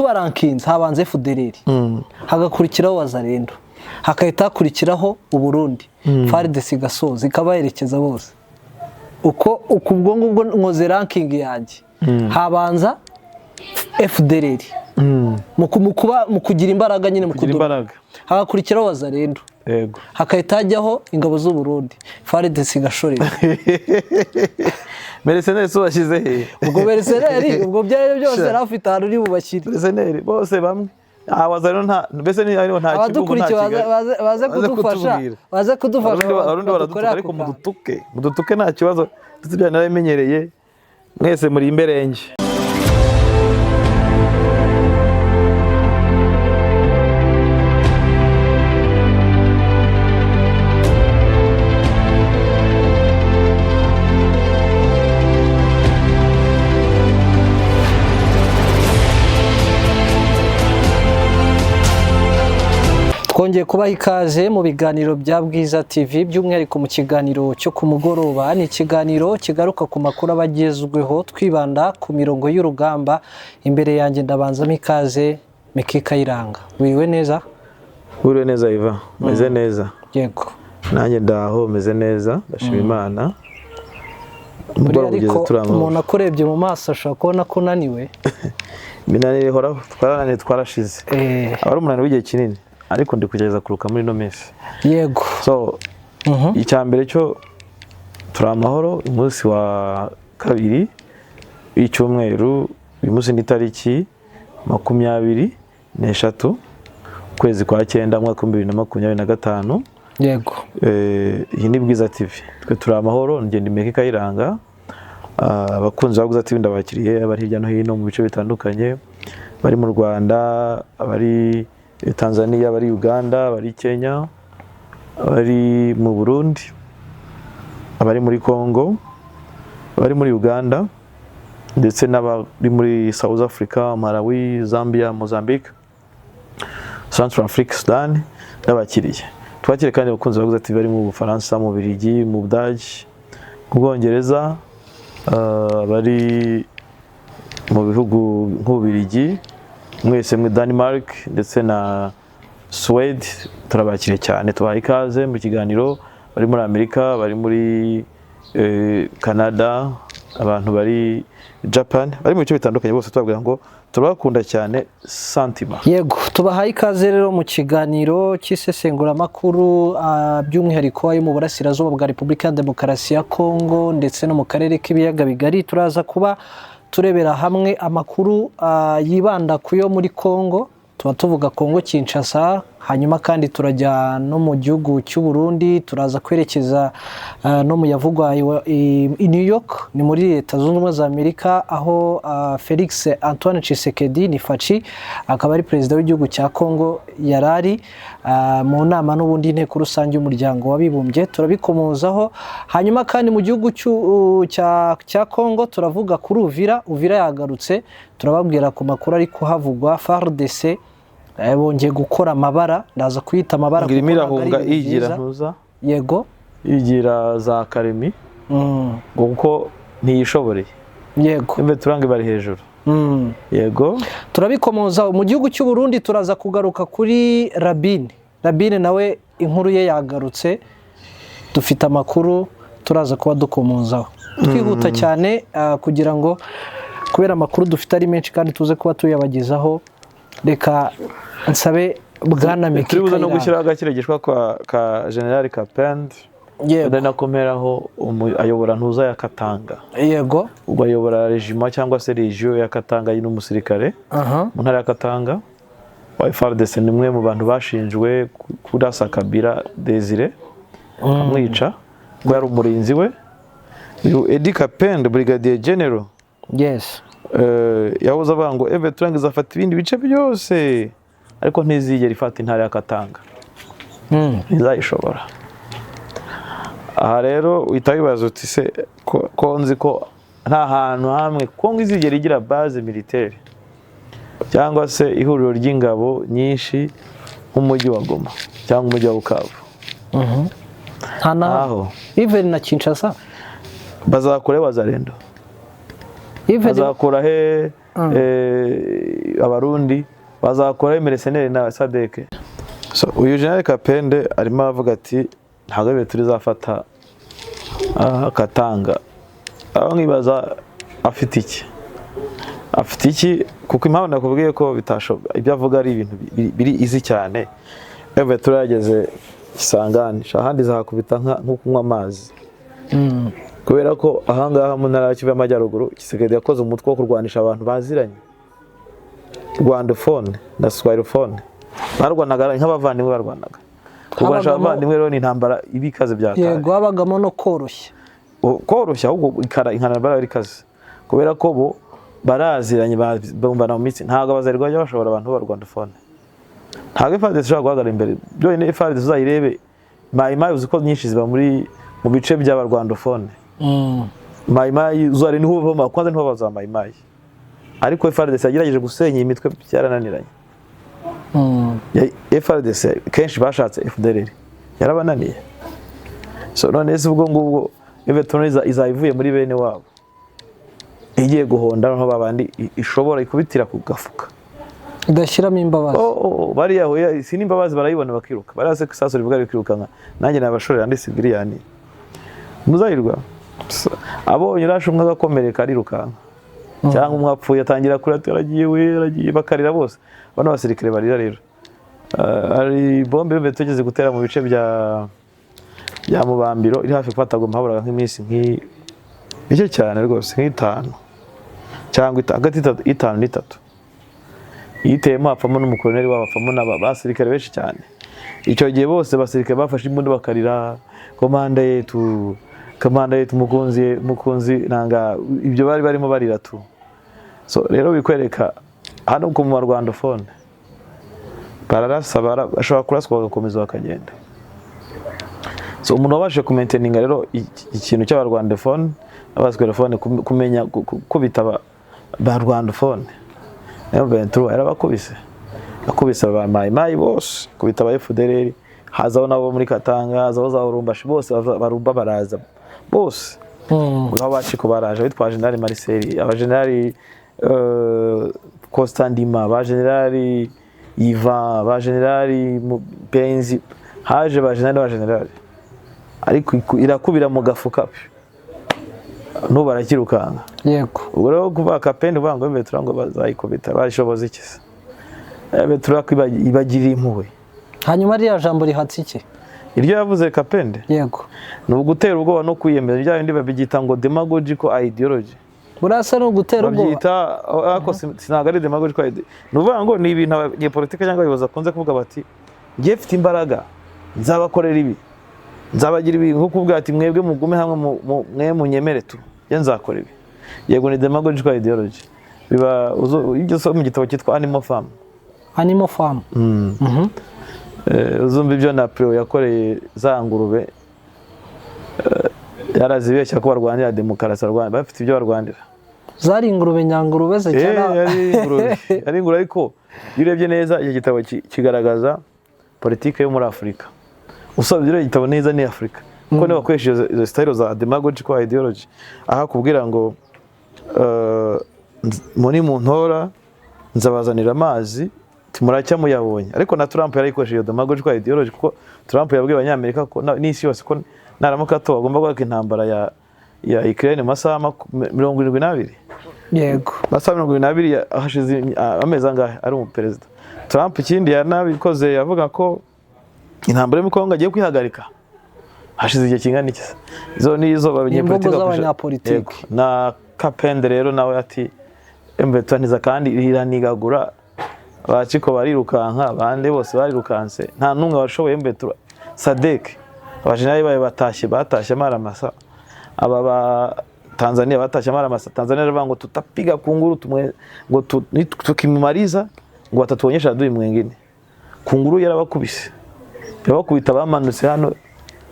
Tubarankinze habanza FDLR, hagakurikiraho Wazalendo, hakahita hakurikiraho Uburundi, FARDC igasoza ikabaherekeza bose. Uko uko ubwo ngubwo nkoze ranking yanjye, habanza FDLR mu kugira imbaraga nyine, mu kugira kudoda, imbaraga, hagakurikiraho Wazalendo, hakahita hajyaho ingabo z'u Burundi, FARDC igashorera. Mercenaires bashyize he? Ubwo mercenaires, ubwo byari byose yari afite ahantu uri bubashyire. Mercenaires bose bamwe, waza nta mbese ni nta Kibungo nta Abadukurikiye baze Kigali. baze kudufasha kutubwira. Baze kudufasha. Abarundi baradutuka badukorere ariko ako kantu. Mudutuke nta kibazo, ndetse ibyo narabimenyereye, mwese muri imberenge. Twongeye kubaha ikaze mu biganiro bya Bwiza TV, by'umwihariko mu kiganiro cyo ku mugoroba. Ni ikiganiro kigaruka ku makuru aba agezweho, twibanda ku mirongo y'urugamba. Imbere yanjye ndabanzamo ikaze Meki Kayiranga, wiriwe neza? Wiriwe neza Iva, meze neza. Yego. Nanjye ndaho meze neza, ndashima Imana. Buriya Umugoroba ugeze ariko turi amahoro. umuntu akurebye mu maso ashobora kubona ko unaniwe. Iminaniro ihoraho, twarananiwe, twarashize. Aba ari umunaniro w'igihe kinini, ariko ndi kugerageza kuruka muri ino minsi. So icya mbere cyo turi amahoro. Umunsi wa kabiri w'icyumweru, uyu munsi ni tariki 23 ukwezi kwa cyenda, umwaka wa 2025. Iyi ni Bwiza TV, twe turi amahoro. Ngenda Imeke Kayiranga. Abakunzi ba Bwiza TV ndabakiriye, abari hirya no hino mu bice bitandukanye, bari mu Rwanda, abari Tanzania, abari Uganda, abari Kenya, abari mu Burundi, abari muri Congo, abari muri Uganda, ndetse n'abari muri South Africa, Malawi, Zambia, Mozambique, Central Africa, Sudan, ndabakiriye. Twakire kandi abakunzi ba Bwiza TV bari mu Bufaransa, mu Bubiligi, mu Budage, mu Bwongereza, bari mu bihugu nk'Ububiligi, mwese muri Denmark ndetse na Suwede, turabakiriye cyane, tubaha ikaze mu kiganiro. Bari muri Amerika, bari muri Canada, abantu bari Japan, bari mu bice bitandukanye, bose tubabwira ngo turabakunda cyane santima. Yego, tubahaye ikaze rero mu kiganiro cy'isesenguramakuru, by'umwihariko ayo mu burasirazuba bwa Repubulika ya Demokarasi ya Kongo ndetse no mu karere k'ibiyaga bigari. Turaza kuba turebera hamwe amakuru yibanda ku yo muri Kongo, tuba tuvuga Kongo Kinshasa, hanyuma kandi turajya no mu gihugu cy'u Burundi, turaza kwerekeza no mu yavugwa i New York, ni muri Leta Zunze Ubumwe za Amerika, aho Felix Antoine Tshisekedi ni Faci, akaba ari perezida w'igihugu cya Kongo, yarari mu nama n'ubundi inteko rusange y'umuryango w'abibumbye, turabikomozaho. Hanyuma kandi mu gihugu cya Kongo turavuga kuri Uvira. Uvira yagarutse, turababwira ku makuru ari kuhavugwa. FARDC bongeye gukora amabara, ndaza kuyita amabara Ngo irimo kuko ntabwo ari irahunga ibintu yigira byiza. Ntuza Yego. yigira za Karemi ngo kuko ntiyishoboreye. Embe turange bari hejuru. Yego. Turabikomoza. Mu gihugu cy'u Burundi turaza kugaruka kuri Rabine. Rabine nawe inkuru ye yagarutse, dufite amakuru turaza kuba dukomozaho twihuta cyane, kugira ngo kubera amakuru dufite ari menshi kandi tuze kuba tuyabagezaho. Reka nsabe bwana Meki Turi buze no Kayiranga. gushyiraho agakirigishwa kwa ka General Kapend. Ari nako mperaho ayobora ntuza ya Katanga. Ubwo ayobora regiment cyangwa se region ya Katanga, ni n'umusirikare mu ntara ya Katanga wa FARDC, ni umwe mu bantu bashinjwe kurasa Kabila Desire amwica, ngo yari umurinzi we. Uyu Eddy Kapend, Brigadier General, yahoze avuga ngo M23 izafata ibindi bice byose ariko ntizigera ifata intara ya Katanga, ntizayishobora. Aha rero uhita wibaza uti se ko nzi ko nta hantu hamwe Kongo izigera igira base militaire cyangwa se ihuriro ry'ingabo nyinshi nk'umujyi wa Goma cyangwa umujyi wa Bukavu? Nta na Aho even na Kinshasa. Bazakura he Wazalendo? Even Bazakura he Abarundi bazakurayo mercenaires na SADC. So uyu General Kapende arimo aravuga ati ntabwo M23 izafata Katanga. Aho nkibaza afite iki? Afite iki? Kuko impamvu nakubwiye ko bitashoboka, ibyo avuga ari ibintu biri easy cyane. M23 yageze Kisangani, ahandi izahakubita nko kunywa amazi. Kubera ko ahangaha mu ntara ya Kivu y'Amajyaruguru, Tshisekedi yakoze umutwe wo kurwanisha abantu baziranye, Rwandophone na Swahiliphone, barwanaga nk'abavandimwe, barwanaga kurwanisha abavandimwe. Rero ni intambara iba ikaze byataye. Yego, habagamo no koroshya. Koroshya, ahubwo intambara yari ikaze, kubera ko bo baraziranye, bumvana mu mitsi. Ntabwo abazarwa bajya bashobora abantu b'aba Rwandophone, ntabwo FARDC ishobora guhagarara imbere byonyine. FARDC uzayirebe, Mayi Mayi, uzi ko nyinshi ziba muri mu bice by'aba Rwandophone. Mayi Mayi uzari niho bava, kwanza niho baza Mayi Mayi, ariko FARDC yagerageje gusenya iyi mitwe, byarananiranye. FARDC kenshi bashatse FDLR, yarabananiye. So none se ubwo ngubwo M23 izaba ivuye muri bene wabo igiye guhonda noneho babandi ishobora ikubitira ku gafuka? Idashyiramo imbabazi. Oh, bariya hoya, si n'imbabazi, barayibona bakiruka. Bariya se isasu rivuga rikirukanka, nanjye nabashorera ndi civilian muzahirwa. Abonye urashe umwe agakomereka arirukanka, cyangwa umwe apfuye atangira kurira ati aragiye we, aragiye, bakarira bose. Bano basirikare barira rero. Hari bombe yumve tugeze gutera mu bice bya Mubambiro, iri hafi gufata Goma, haburaga nk'iminsi mike cyane rwose, nk'itanu cyangwa hagati y'itanu n'itatu. Yiteyemo hapfamo n'umukoloneli wabo, hapfamo n'abasirikare benshi cyane. Icyo gihe bose basirikare bafashe imbunda bakarira: "Komanda yetu, komanda yetu, mukunzi, mukunzi." Nanga ibyo bari barimo barira tu. So rero bikwereka hano ku mu Rwandophone bararasa, bashobora kuraswa bagakomeza bakagenda. So umuntu wabashije kumaintaininga rero ikintu cy'abarwandophone n'abaswahiliphone, kumenya gukubita ba Rwandophone, niyo 23 yarabakubise, akubise ba Mayi Mayi bose, kubita aba FDLR, hazaho nabo muri Katanga, hazaho za Urumbashi, bose barumba baraza bose. Aho baciko baraje bitwa General Marcel, aba General Constandima, ba General Ivan, ba General Mupenzi, haje ba General, ba General, ariko irakubira mu gafuka, n'ubu barakirukanka. Ubwo rero kuva Kapende uvuga ngo M23 ngo bazayikubita, bayishoboza iki se? M23 ko ibagirira impuhwe. Hanyuma ririya jambo rihatse iki? Iryo yavuze Kapende? Yego. Ni ugutera ubwoba no kwiyemeza, bya bindi babyita ngo demagogical ideology. Burasa ni ugutera ubwoba. Babyita, ariko ntabwo ari demagogical ideology. Ni ukuvuga ngo ni ibintu abanyepolitike cyangwa abayobozi bakunze kuvuga bati: "Ngiye mfite imbaraga, nzabakorera ibi, nzabagira ibi", nko kuvuga ati: "Mwebwe mugume hamwe, mwe munyemere tu, njye nzakora ibi." Yego, ni demagogical ideology. Biba iyo usoma mu gitabo cyitwa Animal Farm. Animal Farm. Uzumva ibyo Napoleon yakoreye za ngurube. Yarazibeshya ko barwanira demokarasi, bafite ibyo barwanira. Zari ingurube nyangurube ze cyangwa? Yari ingurube, yari ingurube. Ariko iyo urebye neza iki gitabo kigaragaza politike yo muri Afurika. Usabye rero igitabo neza ni Afurika, kuko niba bakoresha izo style za demagogical ideology, aho akubwira ngo muri mu ntora nzabazanira amazi, muracya muyabonye. Ariko na Trump yarayikoresheje iyo demagogical ideology, kuko Trump yabwiye Abanyamerika ko n'isi yose ko naramuka atowe agomba guhagarika intambara ya Ukraine mu masaha 72. Amasaha 72, hashize amezi angahe ari umuperezida Trump. Ikindi yanabikoze, yavuga ko intambara yo muri Congo agiye kwihagarika, hashize igihe kingana iki se? Izo ni izo abanyepolitiki Imvugo bakoresha. z'abanyapolitiki. Yego. Na Kapende rero nawe ati M23 ntiza kandi iranigagura, abaciko barirukanka, abandi bose barirukanse, nta n'umwe washoboye M23. SADC abajenerali bayo batashye amaramasa, aba ba Tanzania batashye amaramasa. Tanzania baravuga ngo tutapiga kunguru tumwe, ngo tukimumaliza ngo watatuonyesha adui mwingine. Kunguru yarabakubise, yarabakubita, bamanutse hano.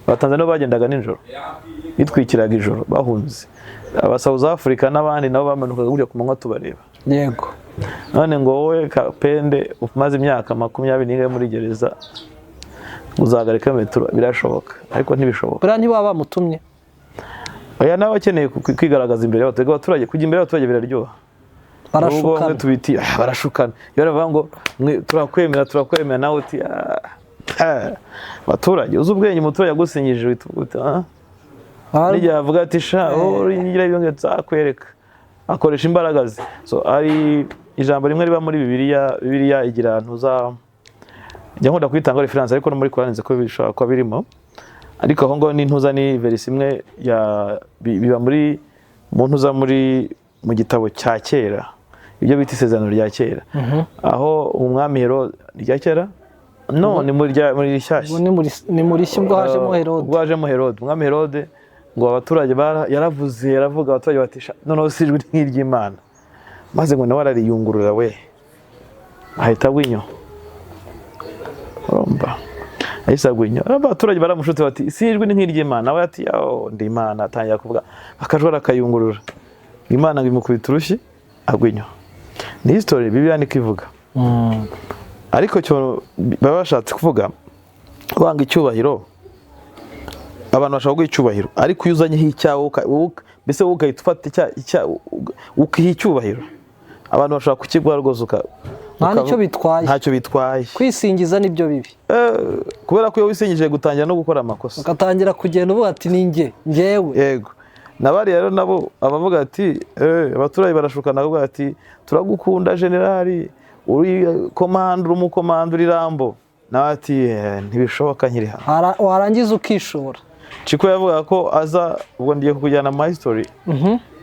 Abatanzania bagendaga nijoro, bitwikiraga ijoro bahunze. Aba South Africa n'abandi nabo bamanukaga gutya ku manywa tubareba. None ngo wowe Kapende umaze imyaka 21 muri gereza uzahagarika metero? Birashoboka ariko ntibishoboka. Buriya ntibaba bamutumye? Oya, nawe akeneye kwigaragaza imbere y'abaturage. Abaturage, kujya imbere y'abaturage biraryoha. Barashukana. Nubwo bamwe tubiti barashukana, iyo baravuga ngo turakwemera turakwemera, nawe uti abaturage uzi ubwenge, umuturage agusinyije uhita uvuga uti n'igihe avuga ati sha urigira ibyo ngibyo nzakwereka, akoresha imbaraga ze. So ari ijambo rimwe riba muri Bibiliya, Bibiliya igira ntuza, njya nkunda kuyitanga reference, ariko no muri Korani nzi ko bishobora kuba birimo, ariko aho ngaho ni ntuza, ni verse imwe ya biba muri mu ntuza, muri mu gitabo cya kera, ibyo bita isezerano rya kera, aho umwami Herode rya kera, no ni muri rya muri rishyashya. Ubwo ni muri shyi, ubwo hajemo Herode. Ubwo hajemo Herode, umwami Herode, ngo abaturage yaravuze, yaravuga, abaturage bati "Sha, noneho si ijwi nk'iry'Imana", maze ngo nawe arariyungurura, we ahita agwa inyo. Urumva ahise agwa inyo. Urumva abaturage baramushutse bati si ijwi ni nk'iry'Imana, nawe ati yo ndi Imana, atangira kuvuga akajwi arakayungurura, Imana ngo imukubita urushyi agwa inyo. Ni history, Bibiliya niko ivuga. Ariko cyo baba bashatse kuvuga wanga icyubahiro, abantu bashaka guha icyubahiro, ariko iyo uzanyeho icyawe mbese wowe ugahita ufata ukiha icyubahiro, abantu bashobora kukiguha rwose Nta nicyo bitwaye. Ntacyo bitwaye. Kwisingiza nibyo bibi. Kubera ko iyo wisingije gutangira no gukora amakosa, ugatangira kugenda uvuga ati ni njye njyewe. Yego, na bariya rero nabo abavuga ati abaturage barashukana, bavuga ati turagukunda generali, uri komanda, uri umukomanda, uri Rambo, nawe ati ntibishoboka nkiri hano. Warangiza ukishora. Chiko yavuga ko aza, ubwo ngiye kukujyana mu history.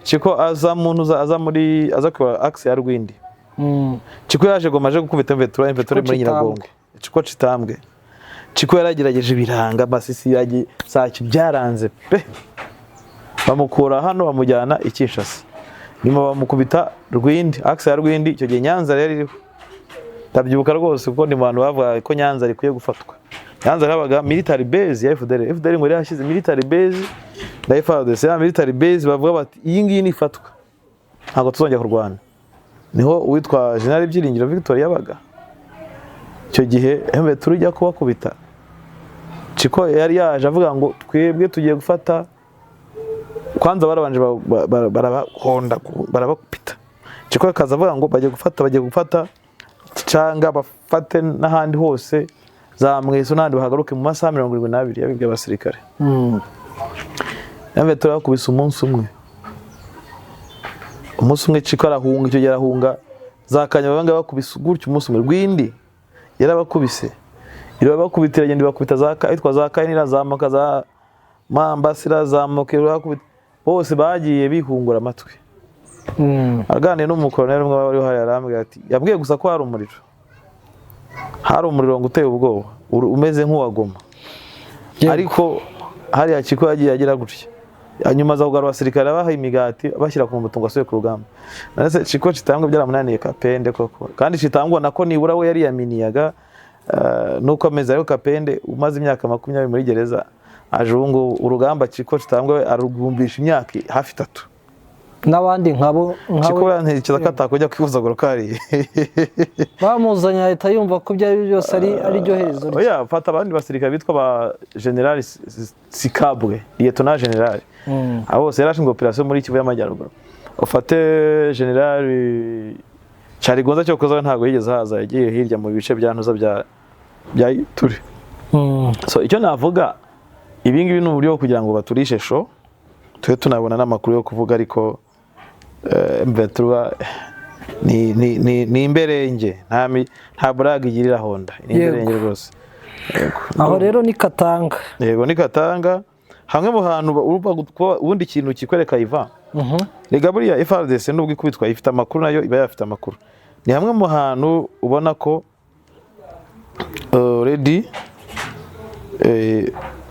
Chiko aza mu ntuza, aza muri aza ku axe ya Rwindi. Chiko yaje Goma aje gukubita M23, M23 Chiko muri Nyiragongo. Chiko Citambwe. Chiko yaragerageje ibiranga, Masisi yagiye Sake, byaranze pe. Bamukura hano bamujyana i Kinshasa. Nyuma bamukubita Rwindi, axe ya Rwindi, icyo gihe Nyanza yari iriho. Ndabyibuka rwose kuko ni mu bantu bavuga ko Nyanza rikwiye gufatwa. Nyanza habaga military base ya FDLR. FDLR ngo yari yashyize military base na FARDC, ya military base bavuga bati iyi ngiyi nifatwa ntabwo tuzongera kurwana. Niho uwitwa General Byiringiro Victor yabaga. Icyo gihe M23 ijya kubakubita, Chiko yari yaje avuga ngo twebwe tugiye gufata, kwanza barabanje barabahonda, barabakubita. Chiko akaza avuga ngo bagiye gufata Canga, bafate n'ahandi hose za Mweso n'ahandi, bahagaruke mu masaha 72, yabibwiye abasirikare. M23 bakubise umunsi umwe, umunsi umwe Chiko arahunga. Icyo gihe arahunga za Kanyabanga, bakubise gutyo umunsi umwe. Rwindi yarabakubise, irabakubita, iragenda ibakubita za ahitwa za Kayini, irazamuka za Mambasi, irazamuka irabakubita, bose bagiye bihungura amatwi. Aganiriye n'umukoloneli umwe wari uhari, arambwira ati yabwiye gusa ko hari umuriro, hari umuriro ngo uteye ubwoba, umeze nk'uwa Goma. Ariko hariya Chiko yagiye agira gutya, hanyuma aza kugarura abasirikare, abaha imigati, bashyira ku moto ngo asubire ku rugamba. None Chiko Citambwe byaramunaniye Kapende koko, kandi Citambwe nako nibura we yariyaminiyaga nuko ameze, ariko Kapende umaze imyaka 20 muri gereza aje ubu ngubu urugamba, Chiko Citambwe we arugumvisha imyaka hafi 3. N'abandi nkabo Chiko nkawe. Ntekereza ko atakujya kwivuza gorokari. Bamuzanye ahita yumva ko ibyo ari byo byose ari ryo herezo rye. Oya, fata abandi basirikare bitwa ba General Sikabwe, Lieutenant General, abo bose yari ashinzwe operation muri Kivu y'Amajyaruguru. Ufate General Carigonza, cyokoza ntabwo yigeze haza, yagiye hirya mu bice bya ntuza bya Ituri. So icyo navuga, ibi ngibi ni uburyo bwo kugira ngo baturishe show, tube tunabona n'amakuru yo kuvuga, ariko M23 ni imberenge, nta buraga igirira honda, ni imberenge rwose. Yego. Aho rero ni Katanga. Yego, ni Katanga, hamwe mu hantu urumva kuba ubundi ikintu kikwereka iva. Rega buriya FARDC nubwo ikubitwa ifite amakuru, nayo iba yafite amakuru. Ni hamwe mu hantu ubona ko already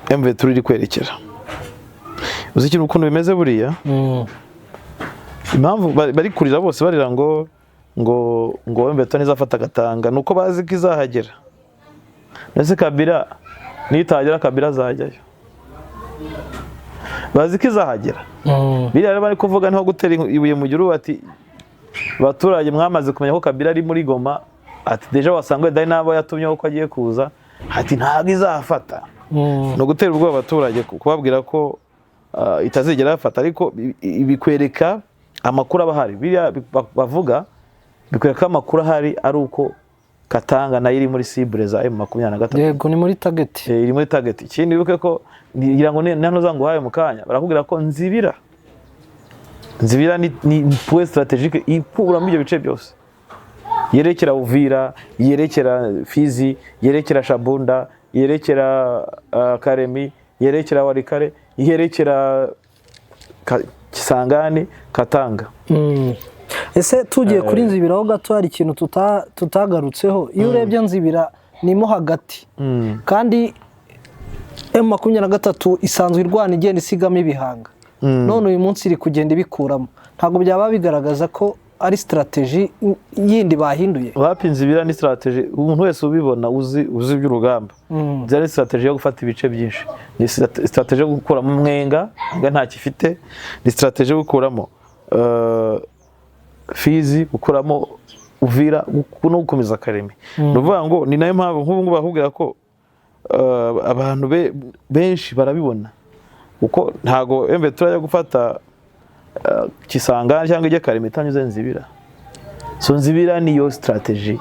M23 iri kwerekera. Uzi ikintu ukuntu bimeze buriya? Impamvu bari kurira bose, barira ngo M23 ntizafata Katanga, nuko bazi ko izahagera. Ndetse Kabila nitagera, Kabila azajyayo. Bazi ko izahagera. Biriya rero bari kuvuga niho gutera ibuye mu gihuru, bati abaturage mwamaze kumenya ko Kabila ari muri Goma, ati déjà wasanga wenda ari n'abo yatumyeho ko agiye kuza, ati ntabwo izafata. Ni ugutera ubwoba abaturage, kubabwira ko itazigera yafata, ariko bikwereka Amakuru aba ahari, biriya bavuga bikwereka ko amakuru ahari ari uko Katanga nayo iri muri cible za M23. Yego, ni muri target. Iri muri target. Ikindi wibuke ko ngira ngo ni nano zanguhaye mu kanya, barakubwira ko Nzibira ni point stratégique ikuramo ibyo bice byose, yerekera Uvira, yerekera Fizi, yerekera Shabunda, yerekera Karemi, yerekera Walikale, yerekera Kisangani, Katanga. Ese tugiye kuri Nzibira ho gato, hari ikintu tutagarutseho. Iyo urebye Nzibira nimo hagati, kandi M23 isanzwe irwana igenda isigamo ibihanga, none uyu munsi iri kugenda ibikuramo, ntabwo byaba bigaragaza ko ari stratégie yindi bahinduye? Wapi, Nzibira ni stratégie, umuntu wese ubibona uzi iby'urugamba. Nzibira ni stratégie yo gufata ibice byinshi, ni stratégie yo gukuramo Mwenga, Mwenga ntacyo ifite, ni stratégie yo gukuramo Fizi, gukuramo Uvira, no gukomeza Karemi. Ni ukuvuga ngo ni nayo mpamvu nk'ubu ngubu bakubwira ko abantu benshi barabibona, kuko ntago M23 yo gufata Kisangani cyangwa ijya Karemi itanyuze Nzibira. So Nzibira niyo stratégie,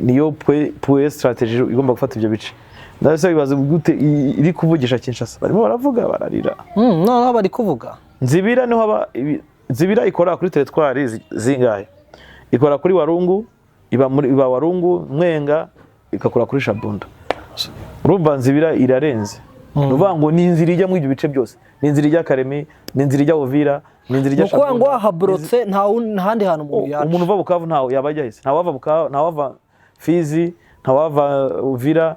niyo point stratégie igomba gufata ibyo bice. Ndabese bibaza gute iri kuvugisha Kinshasa, barimo baravuga bararira. Noneho bari kuvuga. Nzibira niho haba Nzibira ikora kuri territoire zingahe? Ikora kuri Warungu, iba muri iba Warungu, Mwenga, igakora kuri Shabunda. So, urumva Nzibira irarenze. Ni ukuvuga ngo ni inzira ijya muri ibyo bice byose, ni inzira ijya Karemi, ni inzira ijya Uvira, ni inzira Ni ijya ukuvuga ngo Shabunda. Wahaborotse nta handi hantu umuntu yaca. Umuntu uva Bukavu ntawe yaba ajya hese, ntawava Bukavu, ntawava Fizi, ntawava Uvira,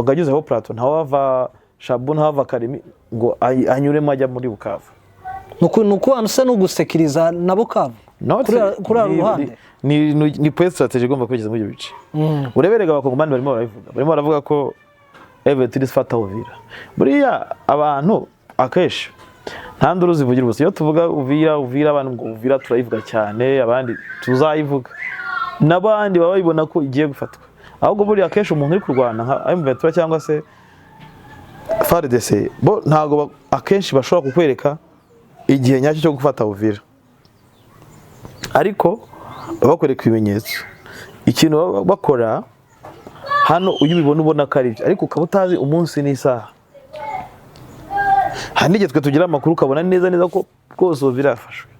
ageze aho Plateau, ntawava Shabu, ntawava Karemi ngo anyuremo ajya muri Bukavu. Ni ukuvuga se ni ugusekiriza na Bukavu kuri uru ruhande. Ni point stratégie igomba kwerekeza muri ibyo bice. Ureberega abakongomani barimo barabivuga, barimo baravuga ko M23 ifata Uvira. Buriya abantu akenshi nta nduru zivugira ubusa. Iyo tuvuga Uvira, Uvira, abantu ngo Uvira turayivuga cyane, abandi tuzayivuga, n'abandi baba babibona ko igiye gufatwa. Ahubwo buriya akenshi umuntu uri kurwana nka M23 cyangwa se FARDC, bo ntabwo akenshi bashobora kukwereka igihe nyacyo cyo gufata Uvira, ariko baba bakwereka ibimenyetso. Ikintu baba bakora hano, iyo ubibona ubona ko ari byo, ariko ukaba utazi umunsi n'isaha. Hari n'igihe twe tugira amakuru ukabona neza neza ko rwose Uvira yafashwe,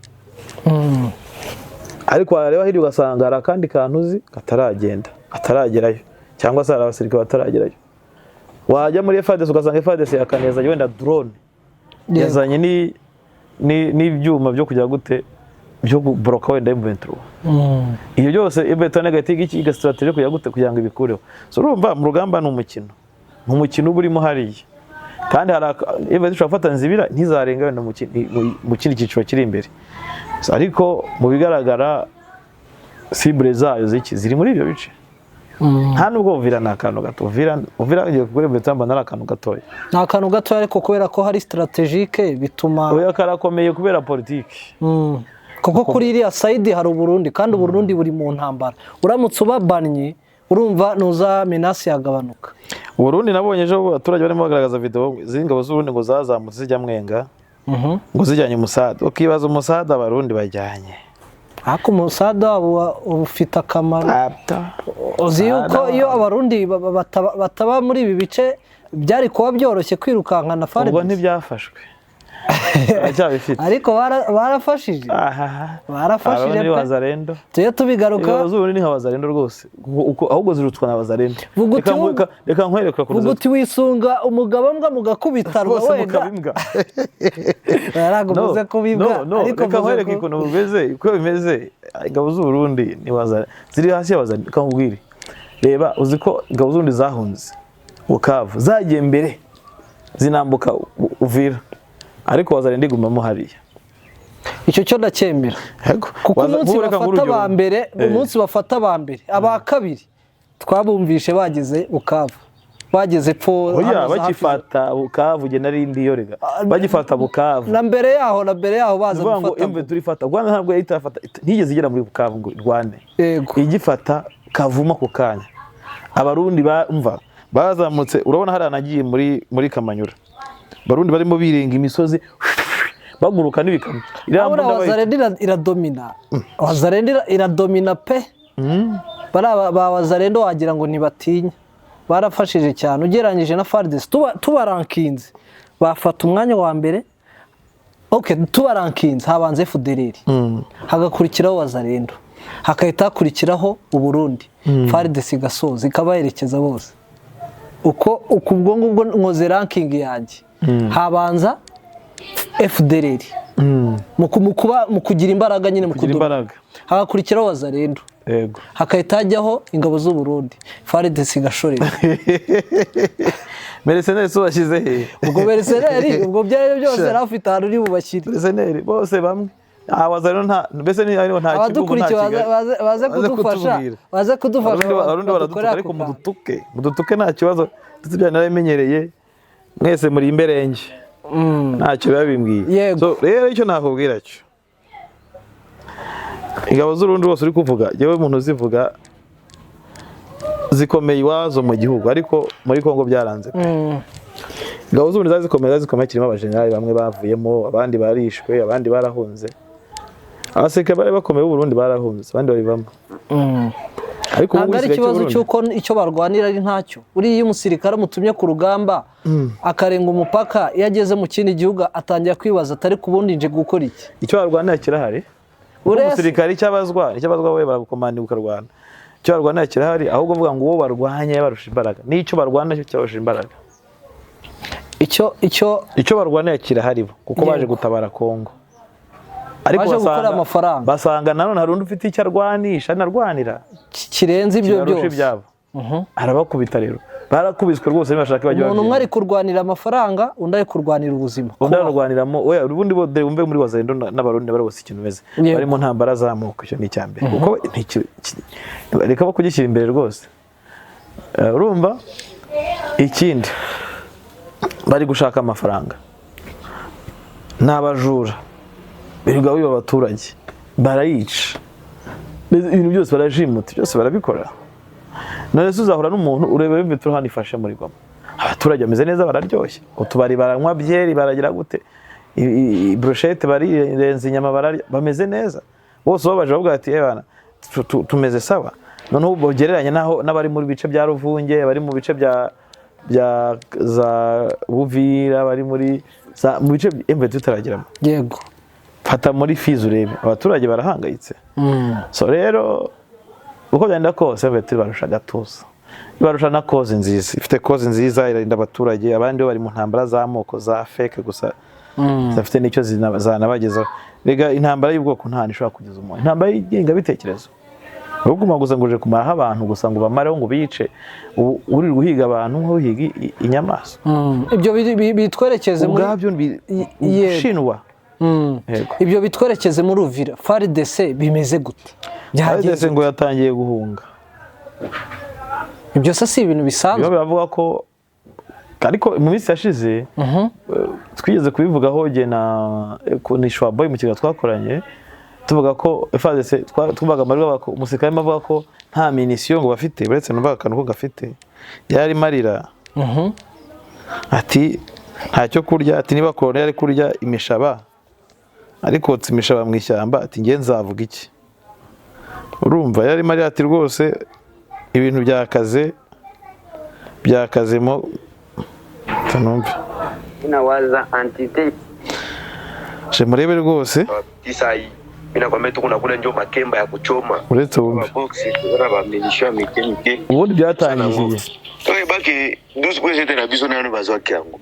ariko wareba hirya ugasanga hari akandi kantu uzi kataragenda, kataragerayo, cyangwa se hari abasirikare bataragerayo. Wajya muri FARDC ugasanga FARDC yakaneza wenda drone, yazanye n'ibyuma byo kujya gute, byo kuboroka wenda M23. Ibyo byose M23 igahita iga stratégie kujya gute, kugira ngo ibikureho. So urumva mu rugamba ni umukino, ni umukino uba urimo hariya. Kandi hari M23 ishobora gufata Nzibira ntizarenga wenda mu kindi cyiciro kiri imbere. So, ariko mu bigaragara cible zayo ziki ziri muri ibyo bice. Nta nubwo Uvira ni akantu gato. Uvira ngiye kuri M23 mbona ari akantu gatoya. Ni akantu gatoya, ariko kubera ko hari stratégique bituma Oya, karakomeye kubera politiki. Kuko kuri iriya side hari Uburundi, kandi Uburundi buri mu ntambara. Uramutse ubabannye, urumva nuza menace yagabanuka. Uburundi nabonye ejo abaturage barimo bagaragaza video z'ingabo z'Uburundi ngo zazamutse zijya Mwenga, ngo zijyanye umusada. Ukibaza umusada Abarundi bajyanye. Ariko umusada wabo ufite akamaro. Uzi yuko iyo Abarundi bataba muri ibi bice byari kuba byoroshye kwirukankana Ubwo FARDC. ntibyafashwe, baracyabifite. Ariko barafashije. Ahaha. Barafashije Abarundi ni pe. Wazalendo. Tujye tubigaruka. Ingabo z'Uburundi ni nka Wazalendo rwose. Ahubwo zirutwa na Wazalendo. Vuga uti Reka nkwereke ukuntu Vuga uti wisunga umugabo mbwa mugakubitanwa. Rwose Wenda mukaba imbwa. Ntabwo mvuze ko bibwa, No, ariko reka mvuze nkwereke ukuntu bimeze, uko bimeze. Ingabo z'Uburundi ni Wazalendo, ziri hasi ya Wazalendo. Reka nkubwire, reba, uzi ko ingabo z'Uburundi zahunze Bukavu, zagiye mbere zinambuka Uvira, ariko Wazalendo igumamo hariya. Icyo cyo ndacyemera. Yego. Kuko umunsi Nk'ubu reka nguhe bafata urugero. aba mbere, umunsi bafata aba mbere, aba kabiri twabumvishe bageze Bukavu, bageze pfo Oya, hano za hafi bagifata Bukavu jye nari ndiyo rega. Bagifata Bukavu. Na mbere yaho baza Ni ukuvuga ngo gufata. M23 ifata Rwanda ntabwo yahita ifata, ntigeze igera muri Bukavu ngo irwane. Igifata Kavuma ku kanya, Abarundi bumva bazamutse. Urabona hariya nagiye muri Kamanyura, Abarundi barimo birenga imisozi. Baguruka n'ibikamyo. Iriya Abura mbunda bayita- Wazalendo iradomina. Wazalendo iradomina pe. Bariya ba Wazalendo wagira ngo ntibatinya, barafashije cyane ugereranyije na FARDC. Tubarankinze bafata umwanya wa mbere. Okay, tubarankinze habanza FDLR, hagakurikiraho Wazalendo, hakahita hakurikiraho Uburundi, FARDC igasoza ikabaherekeza bose. Uko ubwo ngubwo nkoze ranking yanjye, habanza FDLR mu kugira imbaraga nyine, mu Kugira kudoma. imbaraga. Hagakurikiraho Wazalendo, hakahita hajyaho ingabo z'u Burundi, FARDC igashorera. Mercenaires bashyize he? Ubwo mercenaires, ubwo byari byose yari afite ahantu uri bubashyire. Mercenaires bose bamwe. Ah, Wazalendo nta, mbese ni nta Kibungo, nta Abadukurikiye Kigali. baze kudufasha, Kutubwira. baze kudufasha. Abarundi baradutuka Badukorere ariko ako kantu. Mudutuke, mudutuke, nta kibazo, ndetse bya narabimenyereye, mwese muri imberenge, ntacyo biba bimbwiye. So rero icyo nakubwira cyo, ingabo z'Urundi rwose uri kuvuga, yewe umuntu uzivuga zikomeye iwazo mu gihugu, ariko muri Kongo byaranze pe. Ingabo z'Uburundi zari zikomeye, kirimo abajenerali bamwe bavuyemo, abandi barishwe, abandi barahunze. Abasirikare bari bakomeye b'Uburundi barahunze, abandi babivamo. Ariko ubu Ntabwo ari igisirikare ikibazo cy'Uburundi- cy'uko icyo barwanira ari ntacyo. Uriya iyo umusirikare amutumye ku rugamba akarenga umupaka, iyo ageze mu kindi gihugu atangira kwibaza atari ku bundi nje gukora iki? Icyo barwanira kirahari. Kuko Urese- umusirikare icyo abazwa we baragukomanda ukarwana. Icyo barwanira kirahari, ahubwo uvuga ngo uwo barwanya yabarusha imbaraga, n'icyo barwana cyo cyabarusha imbaraga. Icyo Icyo barwanira kirahari bo, kuko baje gutabara Kongo, ariko Baje gukora amafaranga. Basanga nanone hari undi ufite icyo arwanisha anarwanira kirenze ibyo kirarusha byose. ibyabo, arabakubita. Rero barakubiswe rwose, nibashaka bajye Umuntu umwe babyina. ari kurwanira amafaranga, undi ari kurwanira ubuzima. Undi ararwaniramo oya. Ubundi bo dore wumve, muri Wazalendo n'Abarundi bari bose ikintu bimeze, bari mu ntambara z'amoko. Icyo ni icya mbere, kuko reka bo kugishyira imbere rwose. Urumva ikindi, bari gushaka amafaranga, ni abajura, birirwa biba abaturage, barayica. Mbese ibintu byose barajimuta, byose barabikora. None se uzahura n'umuntu ureba bimwe hano ifashe muri Goma, abaturage bameze neza, bararyoshye, utubari baranywa byeri, baragira gute, brochette barirenza, inyama bararya, bameze neza bose. Babaje bavuga ati: "Eh bana, tumeze sawa." Noneho ugereranya naho n'abari muri bice bya Ruvunge, bari mu bice bya za Buvira, bari muri za mu bice emve tutarageramo. Fata muri Fizi urebe, abaturage barahangayitse. So rero uko byagenda kose, M23 barusha agatuza, ibarusha na cause nziza, ifite cause nziza, irarinda abaturage. Abandi bo bari mu ntambara z'amoko za fake gusa, zidafite n'icyo zanabagezaho. Rega intambara y'ubwoko nta hantu ishobora kugeza umuntu. Intambara y'ingengabitekerezo, uguma gusa ngo uje kumaraho abantu gusa, ngo bamareho, ngo bice, ubu uri guhiga abantu nk'uhiga inyamaswa. Ibyo bitwerekeze muri Ubwabyo gushinwa. Yego. Ibyo bitwerekeze muri Uvira. FARDC bimeze gute? Byagenze FARDC ngo yatangiye guhunga. Ibyo se si ibintu Biba bisanzwe? biravuga ko, ariko mu minsi yashize twigeze kubivugaho jye na ni Boy mu kiganiro twakoranye, tuvuga ko FARDC twumvaga amajwi avuga ko umusirikare arimo avuga ko nta munition ngo bafite. Uretse numvaga akantu ko gafite yarimo arira, ati ntacyo kurya, ati niba koloneli ari kurya imishaba, ari kotsa imishaba mu ishyamba, ati nge nzavuga iki? Urumva yarimo arira ati rwose ibintu byakaze, byakazemo tunumve. Inawaza entité Je murebe rwose. Tisa hii mi nakwambia tuko nakula njo makemba ya kuchoma. Uretse wumve. Maboksi na bamunition ya mike mike. Ubundi byatangiye Oyebaki 12 point 7 na biso nanu bazwaki yango,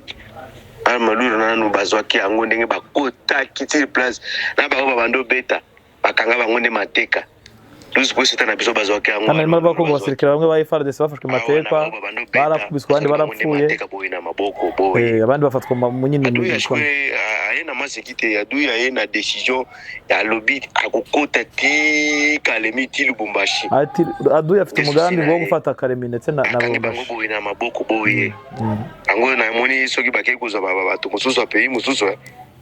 ana nanu bazwaki yango ndenge bakotaki ti place na bango, babanda obeta, bakanga bango nde mateka. 12.7 na biso bazwaki yango. Hano harimo abavuga ko ngo abasirikare bamwe ba FARDC bafashwe matekwa, barakubiswe, abandi barapfuye. Mateka boye na maboko boye. Abandi bafatwa mu nyine mu Adui mikono. ashwe aye na maseki te. Adui aye na décision alobi akokota ti Kalemi ti Lubumbashi. Ati adui afite umugambi wo gufata Karemi ndetse na Akangi bango Lubumbashi. Boye na maboko boye. Yango namoni soki bakei kozwa bato mosusu ya pays mosusu,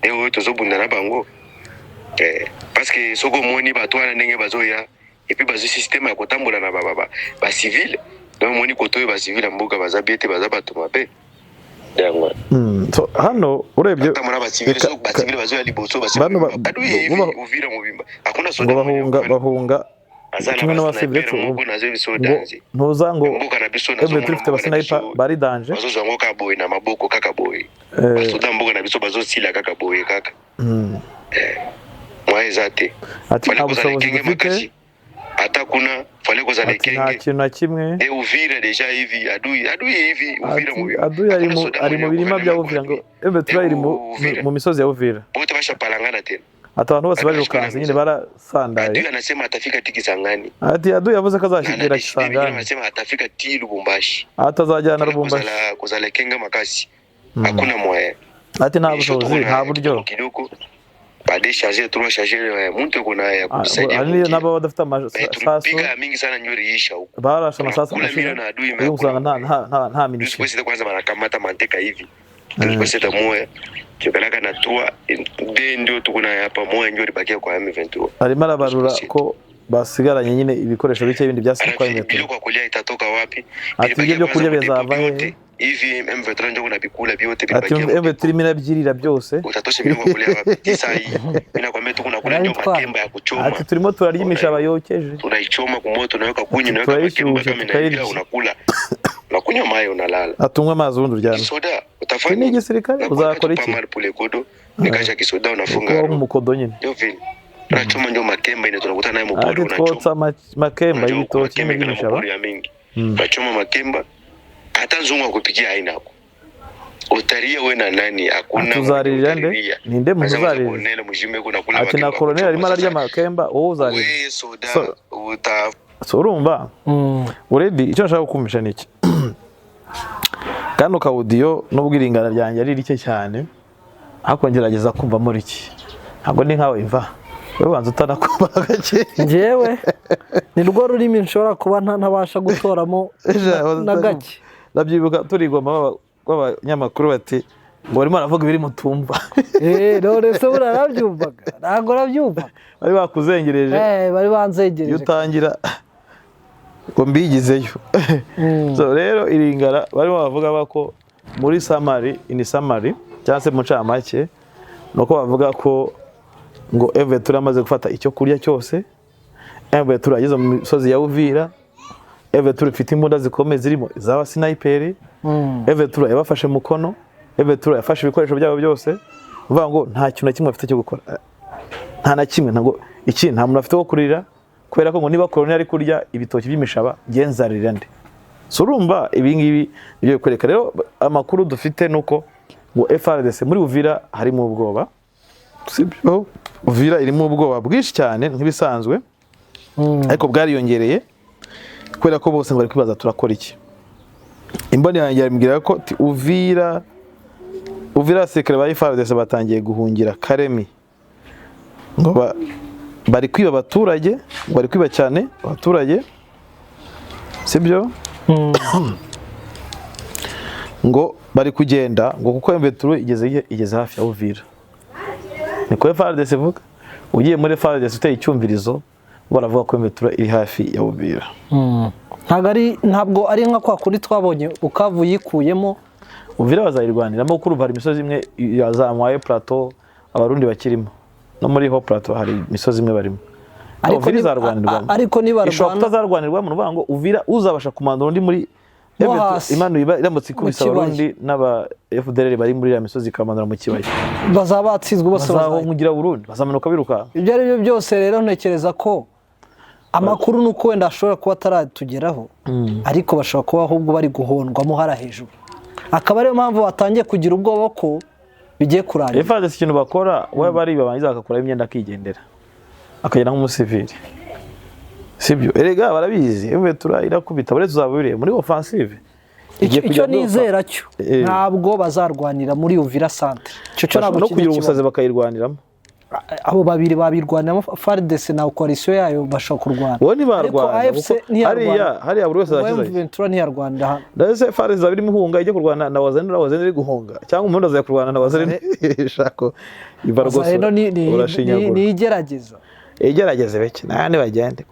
nde oyo tozobunda na bango. Parce que soki omoni bato wana ndenge bazoya, et puis bazwi système ya kotambola na bacivile, donc omoni koto oyo bacivile ya mboka baza bie te, baza bato mabe yango. So, hano urebye Kama na bacivile reka- so bacivile bazoya liboso Bano adui hivi Uvira mubimba hakuna soda ngo bahunga bahunga azana kimwe n'abasivile basniper moko nazo biso ngo danze ntuza ngo mboka na biso M23 ifite abasniper bari danger. bazozwa ngo kaboye na maboko kaka boye basoda mboka na biso bazosila kaka boye kaka mwa eza te. Ati Fallait nta kozala bushobozi ekenge dufite. makasi ata kuna fallait kozala Ati nta ekenge kintu na kimwe. E Uvira deja hivi adui adui hivi Uvira Ati mubimba adui ari Hakuna mu soda ari mu mwenye birima bya guverinoma Uvira ngo kwa M23 iri mu Uvira. mu misozi ya Uvira. Bote bashapalangana tena. Ati abantu bose barirukanse nyine barasandaye. Adui anasema atafika ti Kisangani. Ati adui yavuze ko Na azashyikira anadeside vingine Kisangani, anasema atafika ti Lubumbashi. atazajyana Fallait Lubumbashi. kozala kozala kenga makasi. Hakuna moyen. Ati nta Kesho bushobozi, tuko nta na buryo. kidogo kidogo. Badecharger trois chargeurs muntu kuna ya kusaidia. Hari Mukia. n'ababa badafite amasasu, Tulipiga ya mingi sana nyori isha huko. barashe amasasu Tunakula amashira milo na adui uyu usanga nta nta nta nta minisitiri. Tuliposita kwanza banakamata manteka hivi. Tuliposita moya tukalaka na 3 de ndio tuko na hapa moya ndio libakia kwa M23. Arimo arabarura ko basigaranye nyine ibikoresho bike bindi byasigaye kwa Alafu M23. biloko ya kulia itatoka wapi? Ati ibyo byo kurya bizava hehe? Hivi M23 ndio kuna bikula vyote Ati bilibakia. M23 irimo irabyirira byose. Utatosha biloko ya kulia wapi? Tisa hii. Mimi nakwambia tu kuna kula ndio Arabitwara. makemba ya kuchoma. Ati turimo turarya imishaba yokeje. Tunaichoma kwa moto, unaweka kunyi, unaweka makemba Turayishyushya kama inaingia, tukayirya. unakula. Unakunywa maji unalala. Atunywe amazi ubundi uryame. Kisoda Iki utafanya ni igisirikare uzakora iki? Pamar pule kodo nikacha kisoda unafunga Kubaho roho. nk'umukodo nyine. Ndio vile. Tunachoma ndio makemba ile tunakuta nayo mpori Ati unachoma. twotsa makemba Unajua huko y'ibitoki makemba iko na n'iby'imishaba. mapori ya mingi. Unachoma makemba hata nzungu akupikia haina hapo. Utaria we na nani hakuna. Ati uzaririra nde? Utaria. Ninde muntu Sasa uzarira? Colonel mujime kuna kula Ati na makemba koroneli arimo kuchoma. ararya Sasa, makemba wowe uzarira. we soda So- uta So urumva already icyo nshaka kukumvisha ni iki. Kano kawudiyo nubwo iringana ryanjye ari rike cyane ariko ngerageza kumvamo rike. Ntabwo ni nkawe Iva. Wowe banza utanakumva gake. Njyewe ni rwo rurimi nshobora kuba ntabasha gutoramo na gake. Ndabyibuka turi i Goma b'abanyamakuru bati ngo barimo baravuga ibiri mutumva. None se buriya narabyumvaga, ntabwo nabyumvaga. Bari bakuzengereje. Bari Iyo banzegereje. utangira ngo mbigizeyo. So rero iringara barimo bavuga ko muri summary, in summary cyangwa se mu ncamake nuko bavuga ko ngo M23 amaze gufata icyo kurya cyose, M23 yageze mu misozi ya Uvira, M23 ifite imbunda zikomeye zirimo izaba sniper, M23 yabafashe mukono, M23 yafashe ibikoresho byabo byose, uvuga ngo nta kintu na kimwe bafite cyo gukora. Nta na kimwe, ntabwo iki nta muntu afite wo kurira kubera ko ngo niba koloneli ari kurya ibitoki by'imishaba genzarira nde. So urumva ibi ngibi nibyo bikwereka rero amakuru dufite nuko ngo FARDC muri Uvira harimo ubwoba, sibyo? Uvira irimo ubwoba bwinshi cyane nk'ibisanzwe, ariko bwariyongereye kubera ko bose ngo bari kwibaza turakora iki. Imboni yanjye yambwira ko ti Uvira abasirikare ba FARDC batangiye guhungira Karemi, ngo bari kwiba abaturage, bari kwiba cyane abaturage, sibyo? Ngo bari kugenda ngo kuko M23 igeze hafi ya Uvira. Niko FARDC ivuga. Ugiye muri FARDC uteye icyumvirizo baravuga ko M23 iri hafi ya Uvira. Ntabwo ari nka kwa kuri twabonye Bukavu yikuyemo. Uvira bazayirwaniramo kuko urumva hari imisozi imwe yazamuye plateau abarundi bakirimo. No muri ho plateau hari imisozi imwe barimo. Ariko Uvira izarwanirwamo. ariko nibarwana ishobora kutazarwanirwamo, ni ukuvuga ngo Uvira uzabasha kumandura undi muri Mo hasi. Imana iramutse ikubise Mu kibaya. abarundi n'aba FDLR bari muri iriya misozi ikamanura mu kibaya. Bazaba batsinzwe bose bazahungira Burundi, bazamanuka birukanka. Ibyo ari byo byose rero ntekereza ko amakuru nuko wenda ashobora kuba ataratugeraho, ariko bashobora kuba ahubwo bari guhondwamo hara hejuru, akaba ariyo mpamvu batangiye kugira ubwoba ko bigiye kurangira. FARDC ikintu bakora we bari babanza bagakuraho imyenda akigendera akagenda nk'umusivili, sibyo? Erega barabizi M23 irakubita bure tuzaburiye muri offensive. Icyo nizera cyo ntabwo bazarwanira muri Uvira centre, icyo cyo ntabwo no kugira ubusazi bakayirwaniramo. Abo babiri babirwaniramo, FARDC na coalition yayo bashobora kurwana. Bo ntibarwana hariya, hariya buri wese azakiza. M23 ntiyarwanira hano. Ndetse FARDC izaba irimo ihunga ijya kurwana na Wazalendo, Wazalendo iri guhunga cyangwa umuntu azajya kurwana na Wazalendo ishako iva rwose. Ni igerageza. Igerageze beke nani bagende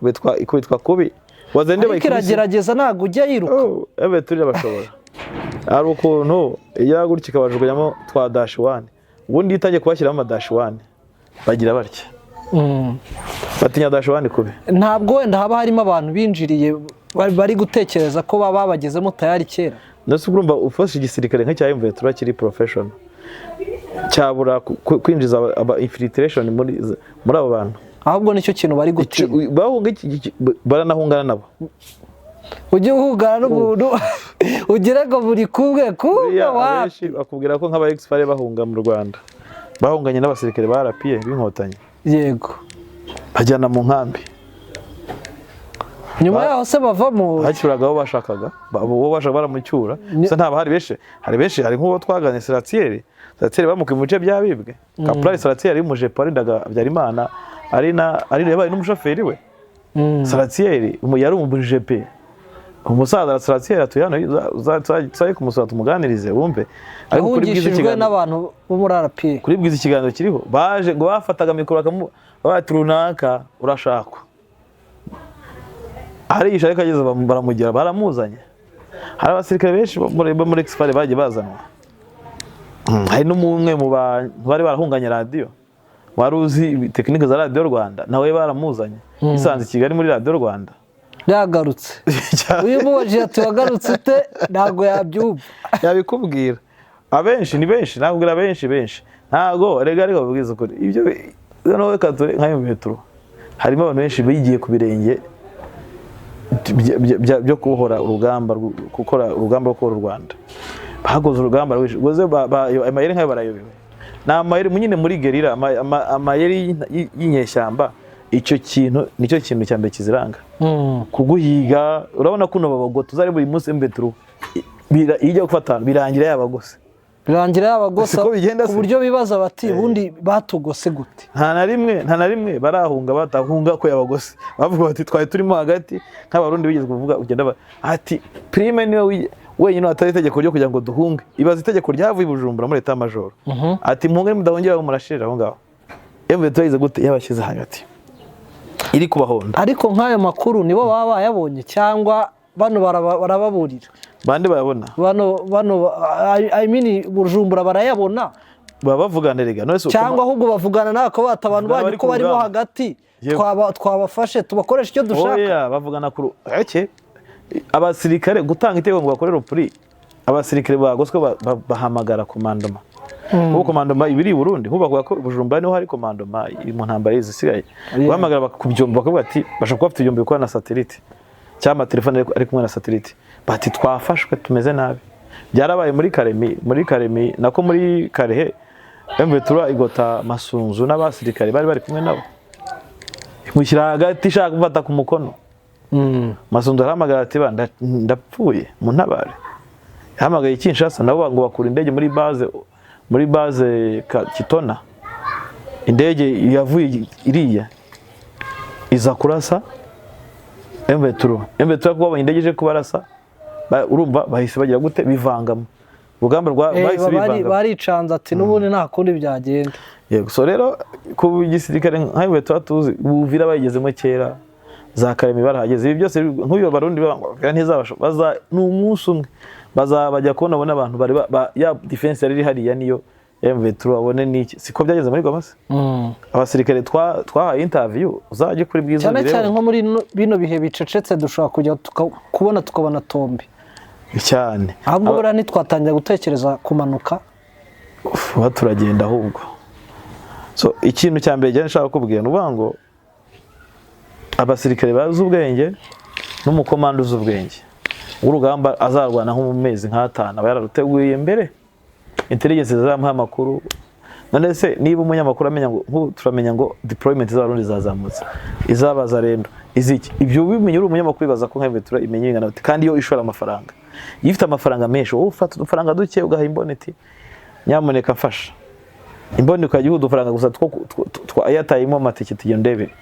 kubitwa kubi. Wazalendo bayikubise. Iragerageza ntabwo ujya yiruka. M23 irabashobora. Hari ukuntu ijya gutya ikabajugunyamo twa dash one. Ubundi iyo itangiye kubashyiramo ama dash one, bagira batya, batinya dash one kubi. Ntabwo wenda haba harimo abantu binjiriye bari gutekereza ko baba babagezemo tayari kera? Ndetse urumva ufashe igisirikare nk'icya M23 kiri professional, cyabura kwinjiza aba infiltration muri abo bantu? Ahubwo nicyo kintu bari gutinya. Bahunga baranahungana nabo. Ujye uhugana n'umuntu ugire ngo buri kumwe kumwe. Buriya Wapi. abenshi bakubwira ko nk'aba ex-FAR bahunga mu Rwanda, bahunganye n'abasirikare ba RPA b'Inkotanyi, bajyana mu nkambi. Nyuma yaho se bavamo? Bacyuraga abo bashakaga, uwo bashaka baramucyura. Gusa ntabwo hari benshi, hari benshi, hari nk'uwo twaganye, Saratieri. Saratieri bamukuye mu bice by'abibwe. Kaporali Saratieri umujepo warindaga Habyarimana, ari na ari yabaye n'umushoferi we. Saratieri yari umujepe, umusaza Saratieri atuye hano, tuzaye kumusura tumuganirize wumve. Ariko kuri Bwiza Yahungishijwe ikiganiro n'abantu bo muri RPA. Kuri Bwiza ikiganiro kiriho, baje ngo bafataga mikoro bakamu bati: "Runaka urashakwa." Arihisha, ariko ageze baramugera, baramuzanye. Hari abasirikare benshi bo muri ex-FAR bagiye bazanwa. Hari n'umwe mu bantu bari barahunganye radiyo, wari uzi tekinike za Radiyo Rwanda, nawe baramuzanye, isanze i Kigali muri Radiyo Rwanda. Yagarutse. Uyu mubajije ati: "Wagarutse ute?" ntabwo yabyumva. Yabikubwira. Abenshi ni benshi, nakubwira benshi benshi. Ntago rega, ariko babwiza ukuri ibyo noneho reka ture nka metero, harimo abantu benshi bigiye ku birenge byo kubohora urugamba, gukora urugamba rwo kubohora u Rwanda. Bakoze urugamba rwinshi. Ubwo se amayeri nkayo barayobewe? Ni amayeri nyine muri guerrilla, amayeri y'inyeshyamba. Icyo kintu nicyo kintu cya mbere kiziranga, kuguhiga. Urabona kuno babagota uzari buri munsi M23 iyo ijya gufata ahantu, birangira yabagose. Birangira yabagose. Siko bigenda Ku se? buryo bibaza bati: "Ubundi batugose gute?" Nta na rimwe, nta na rimwe barahunga batahunga ko yabagose. Bavuga bati: "Twari turimo hagati." Nk'Abarundi bigeze kuvuga ugenda ati: "Prime niwe wenyine watari itegeko ryo kugira ngo duhunge." Ibaza itegeko ryavuye i Bujumbura muri état major, ati: "Muhunge, mudahungira aho murashirira aho ngaho." M23 yagize gute? Yabashyize hagati, iri kubahonda. Ariko nk'ayo makuru nibo baba bayabonye cyangwa bano barababurira? Bande bayabona? Bano I mean Bujumbura barayabona? Baba bavugana rega, none se Cyangwa ahubwo bavugana nawe ko bata abantu Baba banyu bari ko ku barimo rugamba. hagati, Yego. Twabafashe tubakoresha icyo dushaka. Oya, bavugana ku eke abasirikare gutanga itegeko ngo bakorere repli. Abasirikare bagoswe bahamagara commandement. Kuko commandement ibiri i Burundi, nk'ubu bavuga ko Bujumbura niho hari commandement iri mu ntambara izisigaye. Bahamagara ku byombo, bakavuga ati, bashobora kuba bafite ibyombo bikora na satellite cyangwa amatelefone ari kumwe na satellite, bati: "Twafashwe, tumeze nabi." Byarabaye muri Karemi, muri Karemi nako muri Karehe, M23 igota Masunzu n'abasirikare bari bari kumwe nabo, imushyira hagati ishaka gufata ku mukono. Masunzu arahamagara ati: "Ba ndapfuye, muntabare." Yahamagaye Kinshasa, nabo ngo bakura indege muri base Kitona. Indege yavuye iriya iza kurasa M23. M23 kuko babonye indege ije kubarasa, urumva bahise bagira gute? Bivangamo urugamba rwa bahise bivangamo. Baricanze ati: "N'ubundi nta kundi byagenda." Yego. So rero ku gisirikare nka M23 tuzi, Buvira bayigezemo kera, za Karemi barahageze. Ibi byose nk'uyu Barundi banga ntizabasha baza, ni umunsi umwe bazabajya kubona babone abantu bari ya defense yari iri hariya niyo M23 babone niki. Siko byageze muri Goma se? Abasirikare twahaye interview, uzajye kuri Bwiza Cyane ubirebe. cyane nko muri bino bihe bicecetse, dushobora kujya kubona tukabona tombe. Cyane. Ahubwo buriya ntitwatangira gutekereza kumanuka? Uba turagenda ahubwo. So ikintu cya mbere njya nshaka kukubwira ni ukuvuga ngo abasirikare bazi ubwenge n'umukomando uzi ubwenge w'urugamba azarwana nko mu mezi nk'atanu aba yararuteguye mbere, intelligence zizamuha amakuru. None se niba umunyamakuru amenya ngo nk'ubu turamenya ngo deployment z'Abarundi zazamutse, izabaza rendo iziki, ibyo ubimenye uri umunyamakuru, ibaza ko nka M23 imenya ingana bate? Kandi iyo ishora amafaranga, iyo ifite amafaranga menshi, wowe ufata udufaranga duke ugaha imboni iti: "Nyamuneka mfasha." Imboni ukajya uha udufaranga gusa two airtime, amatike, tugenda ndebere.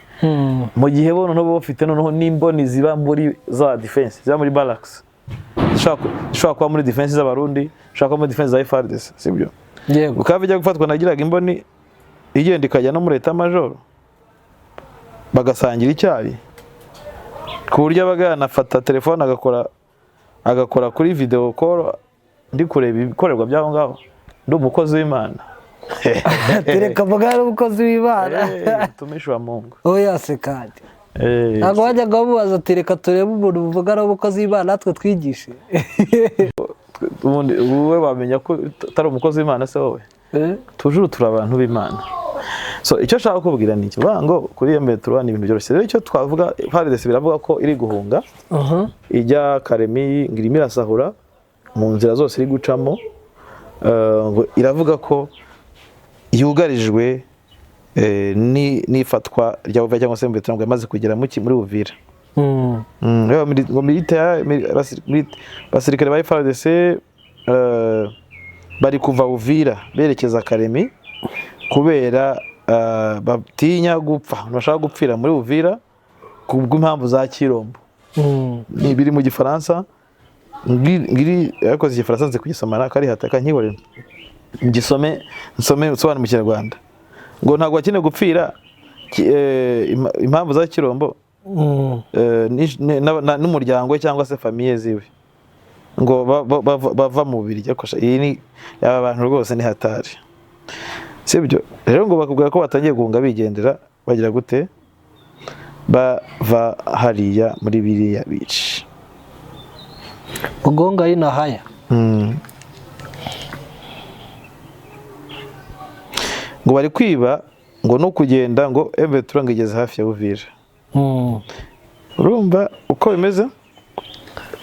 Mu gihe bo noneho bafite noneho n'imboni ziba muri za defense, ziba muri barracks, zishobora kuba muri defense z'Abarundi, zishobora kuba muri defense za FARDC, sibyo? Yego. Bukaba bijya gufatwa, nagiraga imboni igenda ikajya no muri état major, bagasangira icyayi, ku buryo abaga yanafata telefone agakora kuri video call. Ndi kureba ibikorerwa by'aho ngaho, ndi umukozi w'Imana. Tereka mvuga ari umukozi w'Imana. Mtumishi wa Mungu. Oya se kandi ntabwo wajyaga bamubaza ati reka turebe umuntu uvuga ari umukozi w'Imana natwe twigishe? Ubundi wowe wamenya ko utari umukozi w'Imana se wowe? Tujuru turi abantu b'Imana. So icyo nshaka kukubwira ni iki, uvuga ngo kuri iyo metero ni ibintu byoroshye. Rero icyo twavuga, FARDC biravuga ko iri guhunga ijya Karemi, ngo irimo irasahura mu nzira zose iri gucamo. Ngo iravuga ko yugarijwe n'ifatwa rya Uvira, cyangwa se M23 ngo yamaze kugera muri Uvira. Rero ngo basirikare ba FARDC bari kuva Uvira berekeza Karemi kubera batinya gupfa, bashaka gupfira muri Uvira kubw'impamvu za Kirombo. Ni biri mu Gifaransa ngiri, ariko Igifaransa nzi kugisoma nakari hataka nkihorera ngisome, nsome nsobanure mu Kinyarwanda, ngo ntabwo bakeneye gupfira impamvu za Kirombo n'umuryango we cyangwa se famille ziwe, ngo bava mu Bubiligi. Ariko sha, iyi ni aba bantu rwose ni hatari, sibyo? Rero ngo bakubwira ko batangiye guhunga bigendera, bagira gute, bava hariya muri biriya bice. Ugonga ari na haya. Ngo bari kwiba, ngo no kugenda, ngo M23 ngo igeze hafi ya Uvira. Urumva uko bimeze,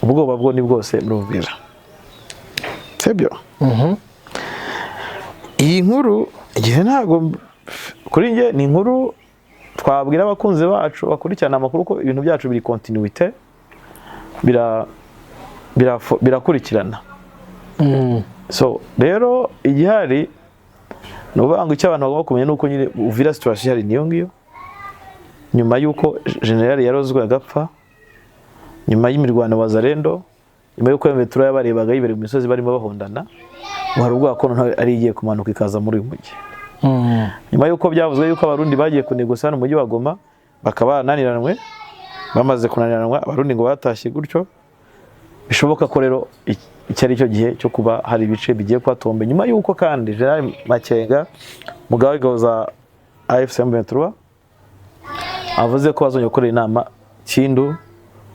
ubwoba bwo ni bwose muri Uvira, sibyo? Iyi nkuru igihe ntabwo kuri njye ni inkuru twabwira abakunzi bacu bakurikirana amakuru, ko ibintu byacu biri continuité, birakurikirana. So rero igihari ni ukuvuga ngo icyo abantu bagomba kumenya ni uko nyine Uvira situation ihari niyo ngiyo, nyuma y'uko general yarozwe agapfa, nyuma y'imirwano Wazalendo, nyuma y'uko M23 yabarebaga yibereye mu misozi barimo bahondana, ngo hari ubwoba ko noneho ari igiye kumanuka ikaza muri uyu mujyi. Nyuma y'uko byavuzwe y'uko Abarundi bagiye kunegosa hano mu mujyi wa Goma bakaba bananiranwe, bamaze kunaniranwa Abarundi ngo batashye gutyo, bishoboka ko rero iki ari cyo gihe cyo kuba hari ibice bigiye kuhatombe. Nyuma y'uko kandi General Makenga, mugaba w'ingabo za AFC M23, avuze ko bazongera gukorera inama Kindu,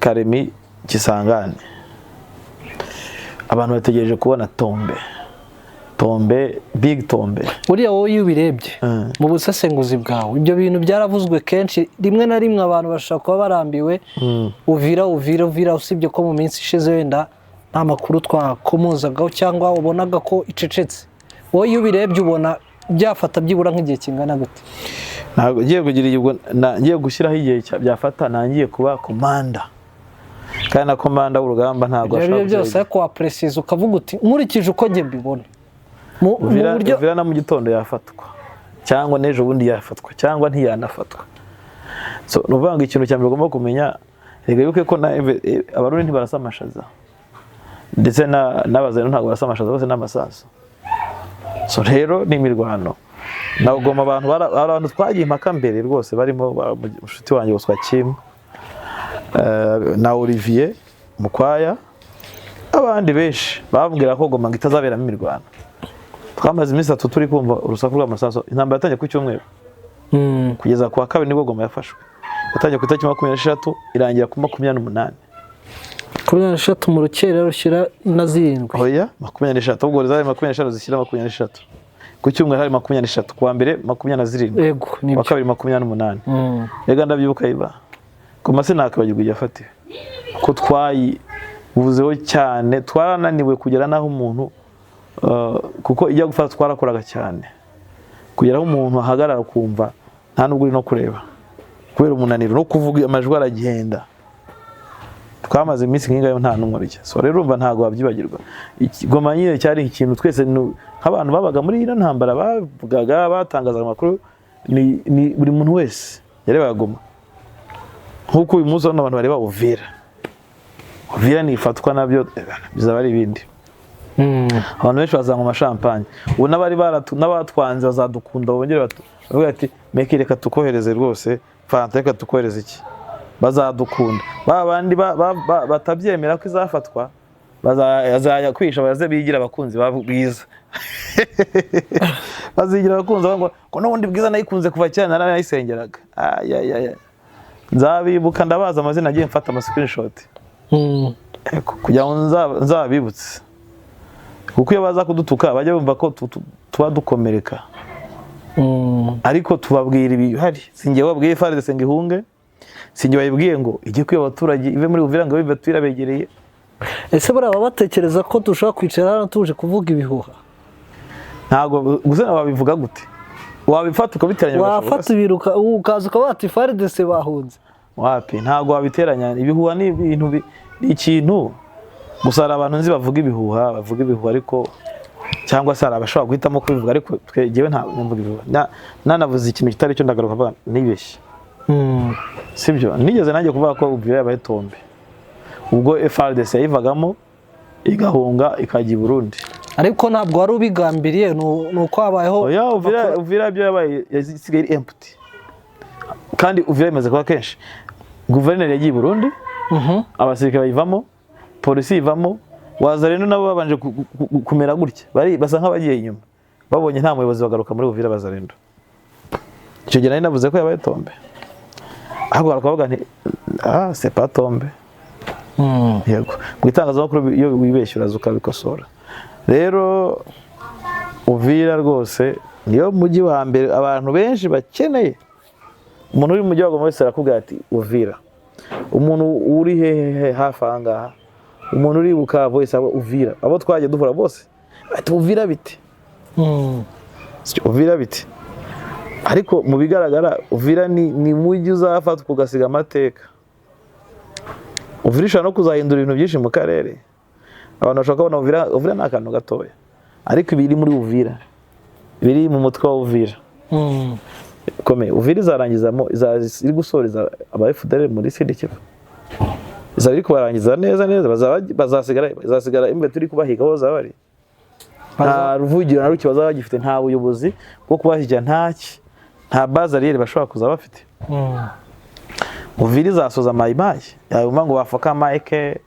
Karemi, Kisangani, abantu bategereje kubona tombe, tombe, big tombe. Buriya wowe iyo ubirebye mu busesenguzi bwawe, ibyo bintu byaravuzwe kenshi, rimwe na rimwe abantu bashobora kuba barambiwe Uvira, Uvira, Uvira, usibye ko mu minsi ishize wenda nta makuru twakomozagaho cyangwa ubonaga ko icecetse. Wowe iyo ubirebye ubona byafata byibura nk'igihe kingana gute? Ntabwo ngiye kugira ubwo ngiye gushyiraho igihe byafata, ntangiye kuba komanda, kandi na komanda w'urugamba ntabwo Ibyo ashobora aribyo byose, kugira ariko wapresiza ukavuga uti nkurikije uko njye mbibona mu Uvira, buryo Uvira na mu gitondo yafatwa, cyangwa n'ejo bundi yafatwa, cyangwa ntiyanafatwa. So ni ukuvuga ngo ikintu cya mbere ugomba kumenya, reka wibuke ko na Abarundi ntibarasa amashaza, ndetse n'Abazayire ntabwo barasa amashaza, bose n'amasasu. So rero ni imirwano na Goma, abantu abantu twagiye impaka mbere rwose, barimo mushuti wanjye Boswa Kim, na Olivier Mukwaya, abandi benshi bambwira ko Goma ngo itazaberamo imirwano. Twamaze iminsi 3 turi kumva urusaku rw'amasasu. Intambara yatangiye ku cyumweru kugeza ku wa kabiri nibwo Goma yafashwe. Yatangiye ku itariki 23 irangira ku 28. 23 mu rukerera rushyira na 7. Oya, 23, ubwo zari 25 zishyira 23. Ku cyumweru hari 23, ku wa mbere 27, Yego, ku wa nibyo. kabiri 28. Rega ndabyibuka iba Goma sinakibagirwa igihe yafatiwe, ko twayivuzeho cyane, twarananiwe kugera n'aho umuntu kuko ijya gufata twarakoraga cyane, kugera aho umuntu ahagarara ukumva nta nubwo uri no kureba kubera umunaniro no kuvuga, amajwi aragenda. Twamaze iminsi nk'ingayo nta n'umwe urya. So rero urumva ntabwo wabyibagirwa. Goma nyine cyari ikintu twese nk'abantu babaga muri ino ntambara bavugaga, batangazaga amakuru, ni buri muntu wese yarebaga Goma, nk'uko uyu munsi hano abantu bareba Uvira. Uvira nifatwa nabyo bizaba ari ibindi. Abantu benshi bazanywa amashampanye, ubu n'abari n'abatwanze bazadukunda, bongere bavuga ati meke reka tukohereze rwose fanta, reka tukohereze iki, bazadukunda. Ba bandi batabyemera ko izafatwa Bazajya kwisha baze bigira abakunzi ba Bwiza. Bazigira abakunzi ngo ko n'ubundi Bwiza nayikunze kuva kera, naranayisengeraga. Ay. Nzabibuka, ndabaza amazina, agiye mfata ama screenshot. Kugira ngo nzabibutse, kuko iyo baza kudutuka bajya bumva ko tuba dukomereka. Ariko tubabwira ibihari. Sinjye wabwiye FARDC ngo ihunge, sinjye wayibwiye ngo ijye kwiba abaturage ive muri Uvira ngo bive twirabegereye. Ese buriya baba batekereza ko dushobora kwicara hano tuje kuvuga ibihuha? Ntabwo gusa wabivuga gute, wabifata ukabiteranya bigashoboka. Wafata ibiruka ukaza ukaba wati FARDC bahunze. Wapi, ntabwo wabiteranya. Ibihuha ni ibintu ni ikintu gusa. Hari abantu nzi bavuga ibihuha, bavuga ibihuha ariko, cyangwa se hari abashobora guhitamo kubivuga, ariko twe jyewe ntabwo mvuga ibihuha. Nanavuze ikintu kitari cyo ndagaruka mvuga nibeshye. Sibyo, nigeze nanjye kuvuga ko Uvira yabaye tombe ubwo FARDC yayivagamo igahunga ikajya i Burundi. Ariko ntabwo wari ubigambiriye, ni uko habayeho. Oya, Uvira byo yabaye yasigaye iri empty, kandi Uvira imaze kuba kenshi. Guverineri yagiye i Burundi, abasirikare bayivamo, polisi ivamo, Wazalendo nabo babanje kumera gutya, bari basa nk'abagiye inyuma, babonye nta muyobozi bagaruka muri Uvira Bazalendo. Icyo gihe nari navuze ko yabaye tombe, ahubwo bakavuga nti ah, c'est pas tombe. Yego, mu itangazamakuru iyo wibeshye uraza ukabikosora. Rero Uvira rwose niyo mujyi wa mbere abantu benshi bakeneye. Umuntu uri mu mujyi wa Goma wese arakubwira ati Uvira. Umuntu uri hehe hafi aha ngaha, umuntu uri Bukavu wese aba Uvira. Abo twagiye duhura bose bati Uvira bite, Uvira bite. Ariko mu bigaragara Uvira ni mujyi uzafatwa ugasiga amateka. Uvira ishobora no kuzahindura ibintu byinshi mu karere. Abantu bashobora kubona Uvira, Uvira ni akantu gatoya, ariko ibiri muri Uvira, biri mu mutwe wa Uvira ikomeye. Uvira izarangizamo, iri gusoreza aba FDLR muri Sud Kivu, izaba iri kubarangiza neza neza, bazasigara, izasigara imbe turi kubahiga aho bazaba bari. Nta ruvugiro na ruke bazaba bagifite, nta buyobozi bwo kubashyigikira, ntaki, nta base arrière bashobora kuzaba bafite. Uvira izasoza mayimayi, yumva ngo bafoka Mike,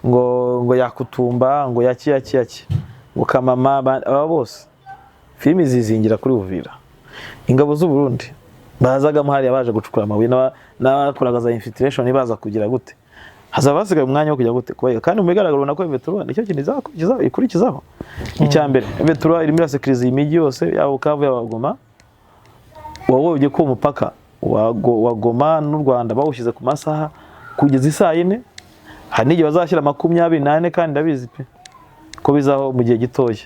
ngo yakutumba, ngo yaki yaki yaki, ngo kamama, aba bose filimi zizingira kuri Uvira. Ingabo z'u Burundi bazagamo hariya baje gucukura amabuye n'abakoraga za infiltration baza kugira gute, hazaba hasigaye umwanya wo kujya gute kubahiga. Kandi mu bigaragara ubona ko M23 nicyo kintu ikurikizaho. Icya mbere, M23 irimo irasekiriza iyi mijyi yose, yaba Bukavu yaba Goma. Wabonye ko umupaka wa Goma n'u Rwanda bawushyize ku masaha kugeza isaa 4, hari n'igihe bazashyira 24, kandi ndabizi pe ko bizaho mu gihe gitoya,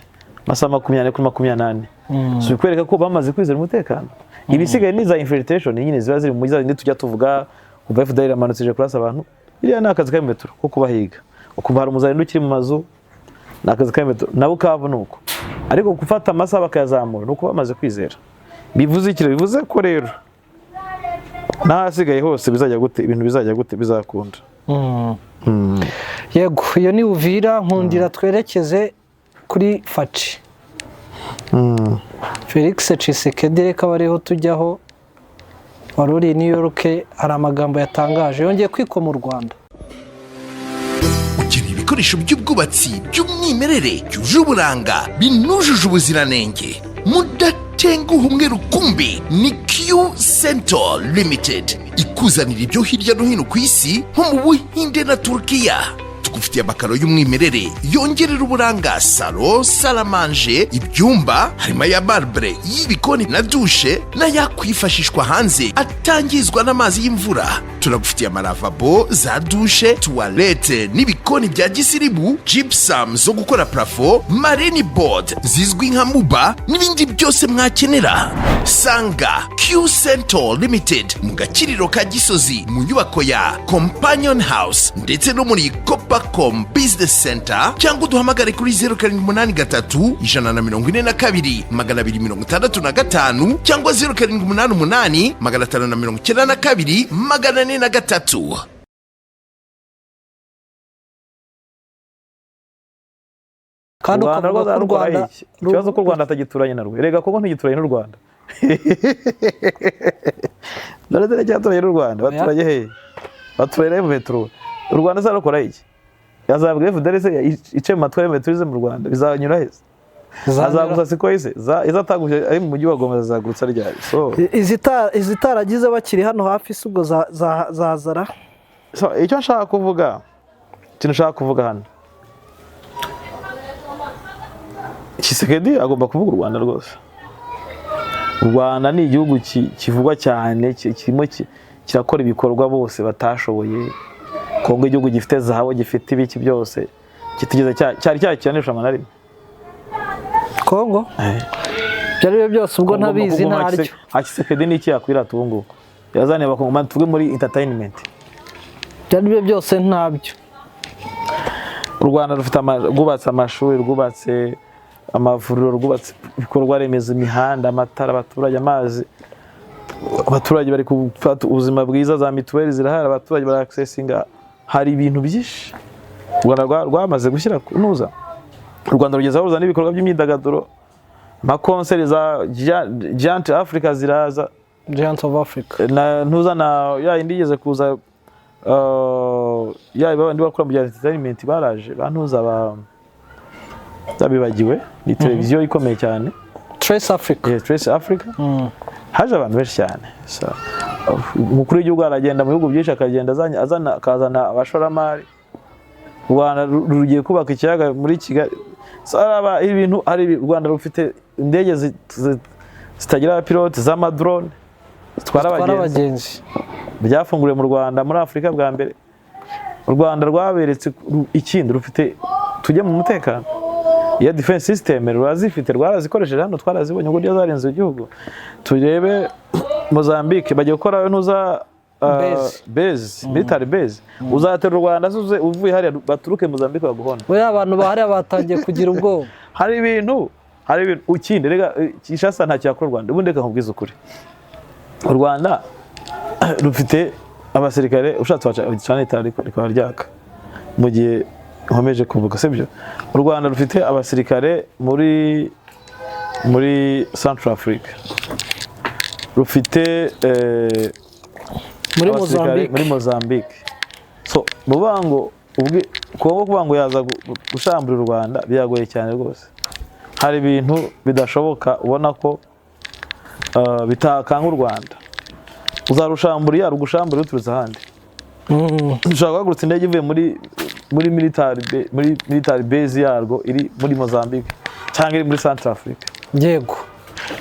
amasaha 24 kuri 24. Si bikwereka ko bamaze kwizera umutekano. Ibisigaye ni za infiltration nyine ziba ziri mu mujyi, zindi tujya tuvuga kuva FDLR iramanutse ije kurasa abantu. Iriya ni akazi ka M23 ko kubahiga, ukumva hari umuzalendo ukiri mu mazu, ni akazi ka M23. Na Bukavu ni uko, ariko gufata amasaha bakayazamura ni uko bamaze kwizera. Bivuze iki? Bivuze ko rero n'ahasigaye hose bizajya gute, ibintu bizajya gute, bizakunda. Yego, iyo ni Uvira. Nkundira twerekeze kuri Faci. Felix Tshisekedi, reka bariho tujyaho, wari uri i New York, hari amagambo yatangaje yongeye kwikoma u Rwanda. Ukeneye ibikoresho by'ubwubatsi by'umwimerere, byuje uburanga, binujuje ubuziranenge, mudatenguha umwe rukumbi? Ni Q Center Limited ikuzanira ibyo hirya no hino ku isi, nko mu Buhinde na Turukiya. Tugufitiye amakaro y'umwimerere yongerera uburanga salon, salle à manger, ibyumba, harimo aya marbre y'ibikoni na douche, n'ayakwifashishwa hanze atangizwa n'amazi y'imvura. Turagufitiye amalavabo, za douche, toilette n'ibikoni bya gisirimu, gypsum zo gukora plafond, marine board zizwi nka muba, n'ibindi byose mwakenera. Sanga Q Center Limited mu Gakiriro ka Gisozi, mu nyubako ya Companion House, ndetse no muri Copacom Business Center, cyangwa uduhamagare kuri 0783 142 265, cyangwa 0788 592 403. Kandi U Rwanda ukavuga ko u rukora Rwanda iki? Ikibazo ko u Rwanda atagituranye narwo. Erega koko ntigituranye n'u Rwanda. Dore dore cyaturanye n'u Rwanda, baturanye hehe? Baturanye na M23. U Rwanda se rukora iki? Azabwira FDLR se ice mu matwara y'amaturize mu Rwanda, bizanyura heza? Azagurutsa siko yise izataguje ari mu mujyi wa Goma, azagurutsa ryari? So Izitaragize bakiri hano hafi si ubwo zazara. So icyo nshaka kuvuga, ikintu nshaka kuvuga hano, Tshisekedi agomba kuvuga u Rwanda rwose. U Rwanda ni igihugu kivugwa cyane, kirimo kirakora ibikorwa bose batashoboye. Kongo igihugu gifite zahabu, gifite ibiki byose, kitigeze cyari cyakinisha na rimwe. Kongo byari byo byose ubwo ntabizi ntaryo. Tshisekedi ni iki yakwirata ubu ngubu? Yazaniye abakongomani, tuvuge muri entertainment. Byari byo byose ntabyo. U Rwanda rufite rwubatse amashuri, rwubatse amavuriro, rwubatse ibikorwa remezo, imihanda, amatara, abaturage, amazi. Abaturage bari gufata ubuzima bwiza, za mituweli zirahari, abaturage barakisesinga, hari ibintu byinshi u Rwanda rwamaze gushyira kunuza. U Rwanda rugeze aho ruzana ibikorwa by'imyidagaduro, amakonseri za Giant Africa ziraza, Giants of Africa, na ntuza na ya yindi igeze kuza, ya babandi bakora mu bya entertainment baraje, bantuza ba babibagiwe, ni televiziyo ikomeye cyane, Trace Africa. Yes, Trace Africa. Haje abantu benshi cyane. So, umukuru w'igihugu aragenda mu bihugu byinshi, akagenda azana akazana abashoramari. U Rwanda rugiye kubaka ikiyaga muri Kigali. So, araba ibintu ari u Rwanda rufite indege zitagira abapilote z'amadrone zitwara abagenzi, byafunguriwe mu Rwanda muri Afurika bwa mbere. U Rwanda rwaberetse ikindi rufite, tujye mu mutekano. Iyo defense system rurazifite, rwarazikoresheje hano, twarazibonye uburyo zarinze igihugu. Turebe Mozambique bagiye gukora ntuza base, military base. Uzatera u Rwanda uvuye hariya baturuke Mozambique baguhona. We abantu bahariya batangiye kugira ubwoba. Hari ibintu ukindi rega Kinshasa ntacyo yakora u Rwanda. Ubundi reka nkubwize ukuri, u Rwanda rufite abasirikare, ushatse wacana itara rikaba ryaka mu gihe nkomeje kuvuga, sibyo? U Rwanda rufite abasirikare muri Central Africa, rufite muri Mozambique. So mubango Kongo kuvuga ngo yaza gushambura u Rwanda biragoye cyane rwose. Hari ibintu bidashoboka ubona ko bitakanga u Rwanda. Uzarushambura yarugushambura uturutse ahandi. Ushaka guhagurutsa indege ivuye muri military base yarwo iri muri Mozambique cyangwa iri muri Central Africa. Yego.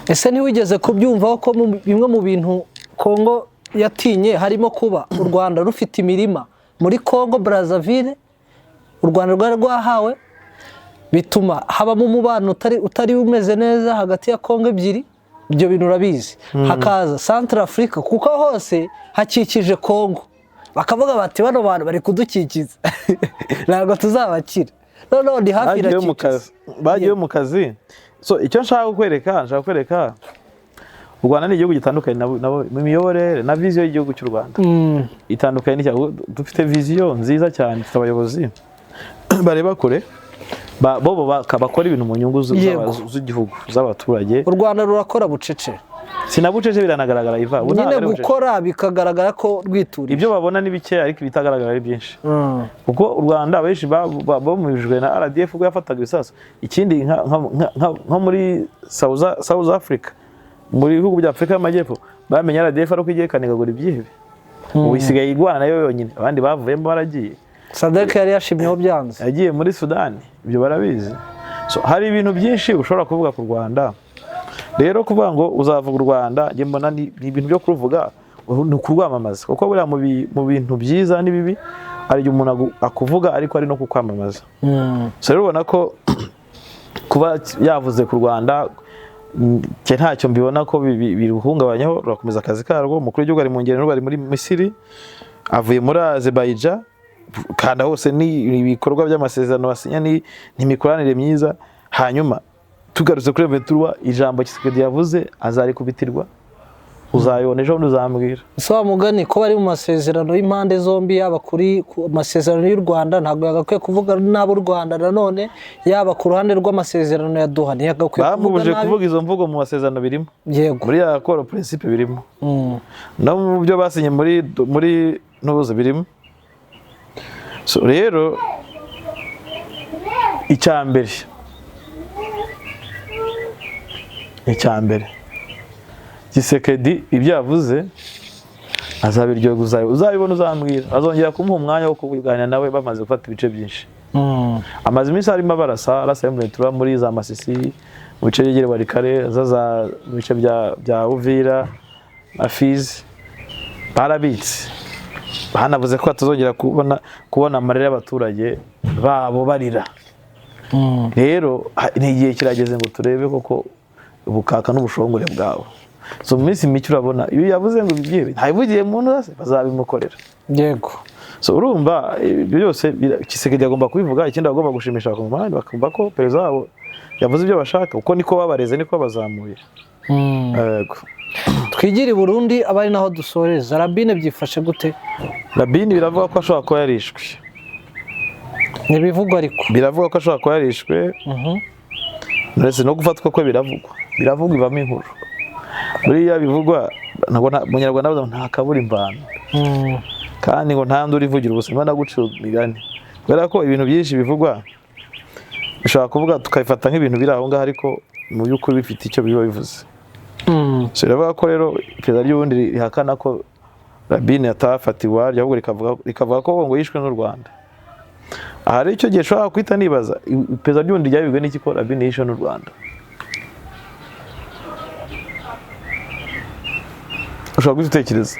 Ese ntiwigeze kubyumvaho ko bimwe mu bintu Kongo yatinye harimo kuba u Rwanda rufite imirima muri Congo Brazzaville, u Rwanda rwari rwahawe, bituma habamo umubano utari umeze neza hagati ya Kongo ebyiri. Ibyo bintu urabizi. Hakaza Central Africa, kuko hose hakikije Kongo, bakavuga bati bano bantu bari kudukikiza ntabwo tuzabakira. Noneho ni hafi irakikiza, bagiye mu kazi. So icyo nshaka kwereka u Rwanda ni igihugu gitandukanye mu miyoborere na viziyo y'igihugu cy'u Rwanda itandukanye n'icya. Dufite viziyo nziza cyane, dufite abayobozi bareba kure, bo bakora ibintu mu nyungu z'igihugu, z'abaturage. U Rwanda rurakora bucece, sinabucece biranagaragara iva nyine gukora bikagaragara ko rwituriye. Ibyo babona ni bike ariko ibitagaragara ari byinshi. Kuko u Rwanda benshi bamujwe na RDF ubwo yafataga ibisasu. Ikindi nka muri South Africa, muri bihugu bya Afrika y'Amajyepfo, bamenye RDF ari uko igiye kanigagura ibyihebe. Ubu isigaye igwana nayo yonyine, abandi bavuyemo baragiye. Sadek yari yashimyeho byanze, yagiye muri Sudani, ibyo barabizi. So hari ibintu byinshi ushobora kuvuga ku Rwanda. Rero kuvuga ngo uzavuga u Rwanda, njye mbona ni ibintu byo kuruvuga, ni ukurwamamaza. Kuko buriya mu bintu byiza n'ibibi hari igihe umuntu akuvuga ariko ari no kukwamamaza. So rero ubona ko kuba yavuze ku Rwanda ntacyo mbibona ko biruhungabanyaho, rurakomeza akazi karwo. Umukuru w'igihugu ari mu ngendo, ari muri Misiri, avuye muri Azerbaijan, kanda hose ni ibikorwa by'amasezerano basinya, ni imikoranire myiza. Hanyuma tugarutse kuri Ventura, ijambo Tshisekedi yavuze azarikubitirwa, uzayibona ejo uzambwira. So mugani ko bari mu masezerano y'impande zombi, yaba kuri masezerano y'u Rwanda ntabwo yagakwiye kuvuga n'abo Rwanda nanone, yaba ku ruhande rw'amasezerano ya Doha ntiyagakwiye kuvuga nabi. Kuvuga izo mvugo mu masezerano birimo. Yego. Muri ya accord principe birimo. No mu byo basinye muri ntubuze birimo. So rero Icya mbere Tshisekedi ibyo yavuze azabiryoga, uzabibona, uzambwira. Azongera kumuha umwanya wo kuganira nawe bamaze gufata ibice byinshi. Amaze iminsi arimo barasa, arasa M23 muri za Masisi, mu bice byegereye Walikale, za mu bice bya Uvira na Fizi. Barabitse, banavuze ko batazongera kubona amarira y'abaturage babo barira. Rero ni igihe kirageze ngo turebe koko ubukaka n'ubushongore bwabo. So mu minsi mike urabona iyo yavuze ngo ibyo ntabivugiye mu ntara, bazabimukorera. So urumva ibyo byose Tshisekedi agomba kubivuga. Ikindi, agomba gushimisha Abakongomani, bakumva ko perezida wabo yavuze ibyo bashaka, kuko niko babareze, niko babazamuye. Yego. Twigire i Burundi, aba ari naho dusoreza. Rabine byifashe gute? Rabini biravuga ko ashobora kuba yarishwe. Ntibivugwa ariko. Biravuga ko ashobora kuba yarishwe. Ndetse no gufatwa kwe biravugwa, ivamo inkuru. Buriya bivugwa ntabwo Munyarwanda avuga ngo nta kabura imvano, kandi ngo nta nduru ivugira ubusa. Niba nagucira imigani, kubera ko ibintu byinshi bivugwa bishobora kuvuga tukabifata nk'ibintu biri aho ngaho, ariko mu by'ukuri bifite icyo biba bivuze. So biravuga ko rero iperereza ry'ubundi rihakana ko Rabine atafatiwe ahubwo rikavuga ko ngo yishwe n'u Rwanda. Aha rero icyo gihe ushobora guhita nibaza, iperereza ry'ubundi ryabibwe n'iki ko Rabine yishwe n'u Rwanda? Ushobora guhita utekereza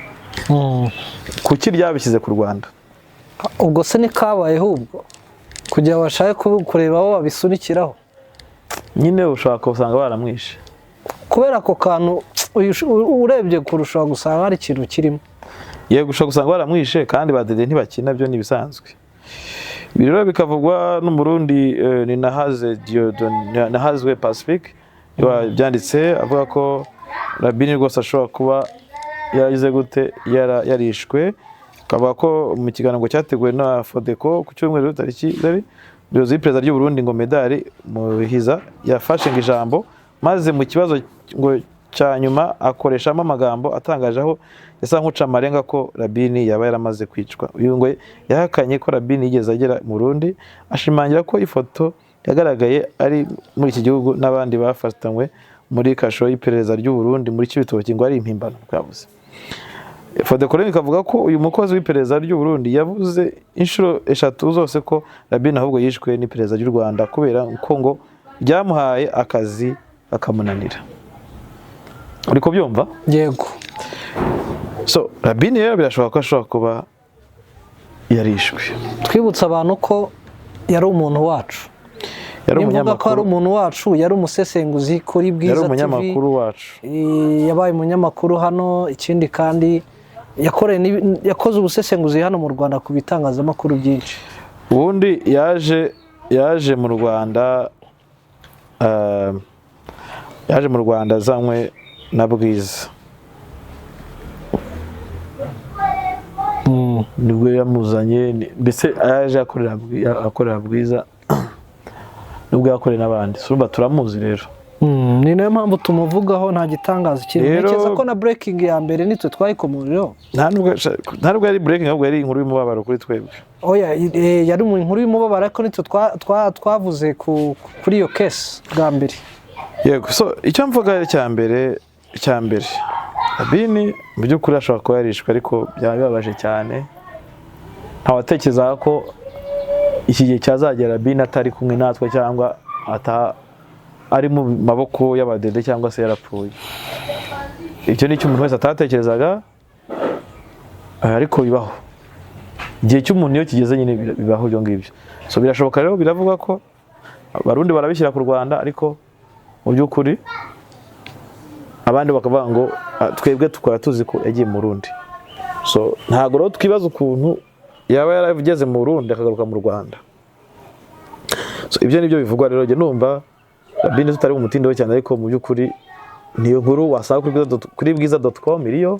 kuki ryabishyize ku Rwanda. Ubwo se ntikabayeho ubwo kugira ngo bashake kureba aho babisunikiraho? Nyine ushobora kusanga baramwishe. Kubera ako kantu urebye kurushaho gusanga hari ikintu kirimo. Yego, ushobora gusanga baramwishe, kandi ba Dede ntibakina, byo ntibisanzwe. Ibi rero bikavugwa n'Umurundi ni Nahaze Dieudonné, Nahazwe Pacifique byanditse, avuga ko Rabini rwose ashobora kuba yaragize gute, yarishwe. Akavuga ko mu kiganiro cyateguwe na Fodeco ku cyumweru tariki zari, umuyobozi w'iperereza ry'u Burundi ngo Medali Muhiza yafashe ngo ijambo, maze mu kibazo ngo cya nyuma akoreshamo amagambo atangaje aho yasa nk'uca amarenga ko Rabini yaba yaramaze kwicwa. Uyu ngo yahakanye ko Rabini yigeze agera mu Burundi, ashimangira ko ifoto yagaragaye ari muri iki gihugu n'abandi bafatanywe muri kasho y'iperereza ry'u Burundi muri Cibitoke ngo ari impimbano bwavuze. Fodeco ikavuga ko uyu mukozi w'iperereza ry'u Burundi yavuze inshuro 3 zose ko Rabini ahubwo yishwe n'iperereza ry'u Rwanda kubera ko ngo ryamuhaye akazi akamunanira. Uri kubyumva? Yego. So Rabini rero birashoboka ko ashobora kuba yarishwe. Twibutsa abantu ko yari umuntu wacu. Yari Nimvuga ko ari umunyamakuru. umuntu wacu, yari umusesenguzi kuri Bwiza Yari TV. umunyamakuru wacu. Yabaye umunyamakuru hano, ikindi kandi yakoze ubusesenguzi hano mu Rwanda ku bitangazamakuru byinshi. Ubundi yaje mu Rwanda, yaje mu Rwanda azanywe na Bwiza. Nibwo yamuzanye, mbese yaje akorera Bwiza, nubwo yakoreye n'abandi. Urumva turamuzi rero. Ni nayo mpamvu tumuvugaho, nta gitangaza kirimo. Ntekereza ko na breaking ya mbere nitwe twayikomojeho. Nta nubwo yari breaking, ahubwo yari inkuru y'umubabaro kuri twebwe. Oya, yari mu inkuru y'umubabaro, ariko nitwe twavuze kuri iyo case bwa mbere. Yego, so icyo mvuga cya mbere, Rabini mu by'ukuri ashobora kuba yarishwe, ariko byaba bibabaje cyane. Ntawatekerezaga ko iki gihe cyazagera Rabini atari kumwe natwe, cyangwa ari mu maboko y'abadede, cyangwa se yarapfuye. Icyo ni cyo umuntu wese atatekerezaga, ariko bibaho. Igihe cy'umuntu iyo kigeze nyine bibaho ibyo ngibyo. So birashoboka rero, biravuga ko Abarundi barabishyira ku Rwanda, ariko mu by'ukuri abandi bakavuga ngo twebwe tukaba tuzi ko yagiye mu Burundi. So ntabwo rero twibaza ukuntu yaba yarageze mu Burundi akagaruka mu Rwanda. So ibyo nibyo bivugwa rero. Njye numva Rabini tutari bumutindeho cyane, ariko mu by'ukuri niyo nkuru wasanga kuri bwiza.com iriyo,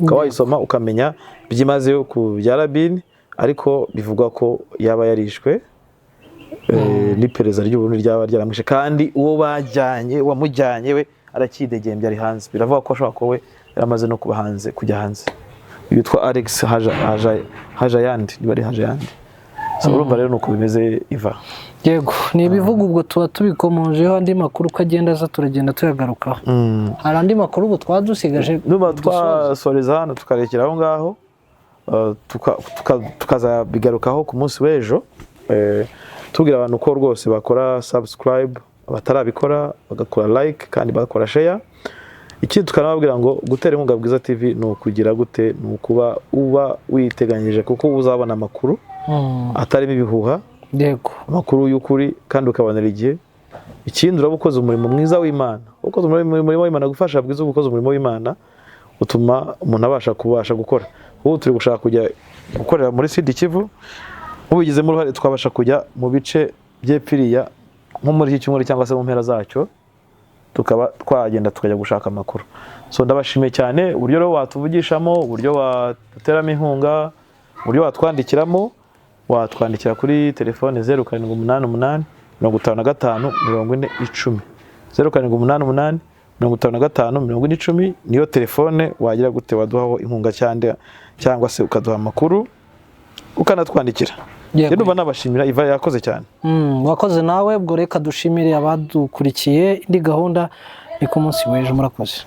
ukaba wayisoma ukamenya byimazeyo ku bya Rabini, ariko bivugwa ko yaba yarishwe n'iperereza ry'u Burundi ryaba ryaramwishe, kandi uwo bajyanye, wamujyanye we aracyidegembya, ari hanze. Biravuga ko ashobora kuba we yaramaze no kuba hanze, kujya hanze. Yitwa Alex Hajayandi, niba ari Hajayandi. So urumva rero nuko bimeze iva. Yego, ni ibivuga ubwo tuba tubikomojeho, andi makuru uko agenda aza turagenda tuyagarukaho. Hari andi makuru ubu twaba dusigaje Nuba dusoza? Twasoreza hano tukarekera aho ngaho, tukazabigarukaho ku munsi w'ejo, tubwira abantu ko rwose bakora subscribe abatarabikora, bagakora like kandi bagakora share. Ikindi tukanababwira ngo gutera inkunga Bwiza TV ni ukugira gute? Ni ukuba uba witeganyije, kuko uba uzabona amakuru atarimo ibihuha, amakuru y'ukuri kandi ukabonera igihe. Ikindi, uraba ukoze umurimo mwiza w'Imana, ukoze umurimo w'Imana. Gufasha Bwiza, uba ukoze umurimo w'Imana, utuma umuntu abasha kubasha gukora. Ubu turi gushaka kujya gukorera muri Sud Kivu, mubigizemo uruhare twabasha kujya mu bice by'epfiriya nko muri iki cyumweru cyangwa se mu mpera zacyo, tukaba twagenda tukajya gushaka amakuru. So ndabashimiye cyane. Uburyo rero watuvugishamo, uburyo waduteramo inkunga, uburyo watwandikiramo, watwandikira kuri telefone 0788554010, 0788554010 niyo telefone wagira gute waduhaho inkunga cyane cyangwa se ukaduha amakuru, ukanatwandikira. Rero ndumva nabashimira. Iva, yakoze cyane. Wakoze nawe. Ubwo reka dushimire abadukurikiye. Indi gahunda ni ku munsi w'ejo. Murakoze.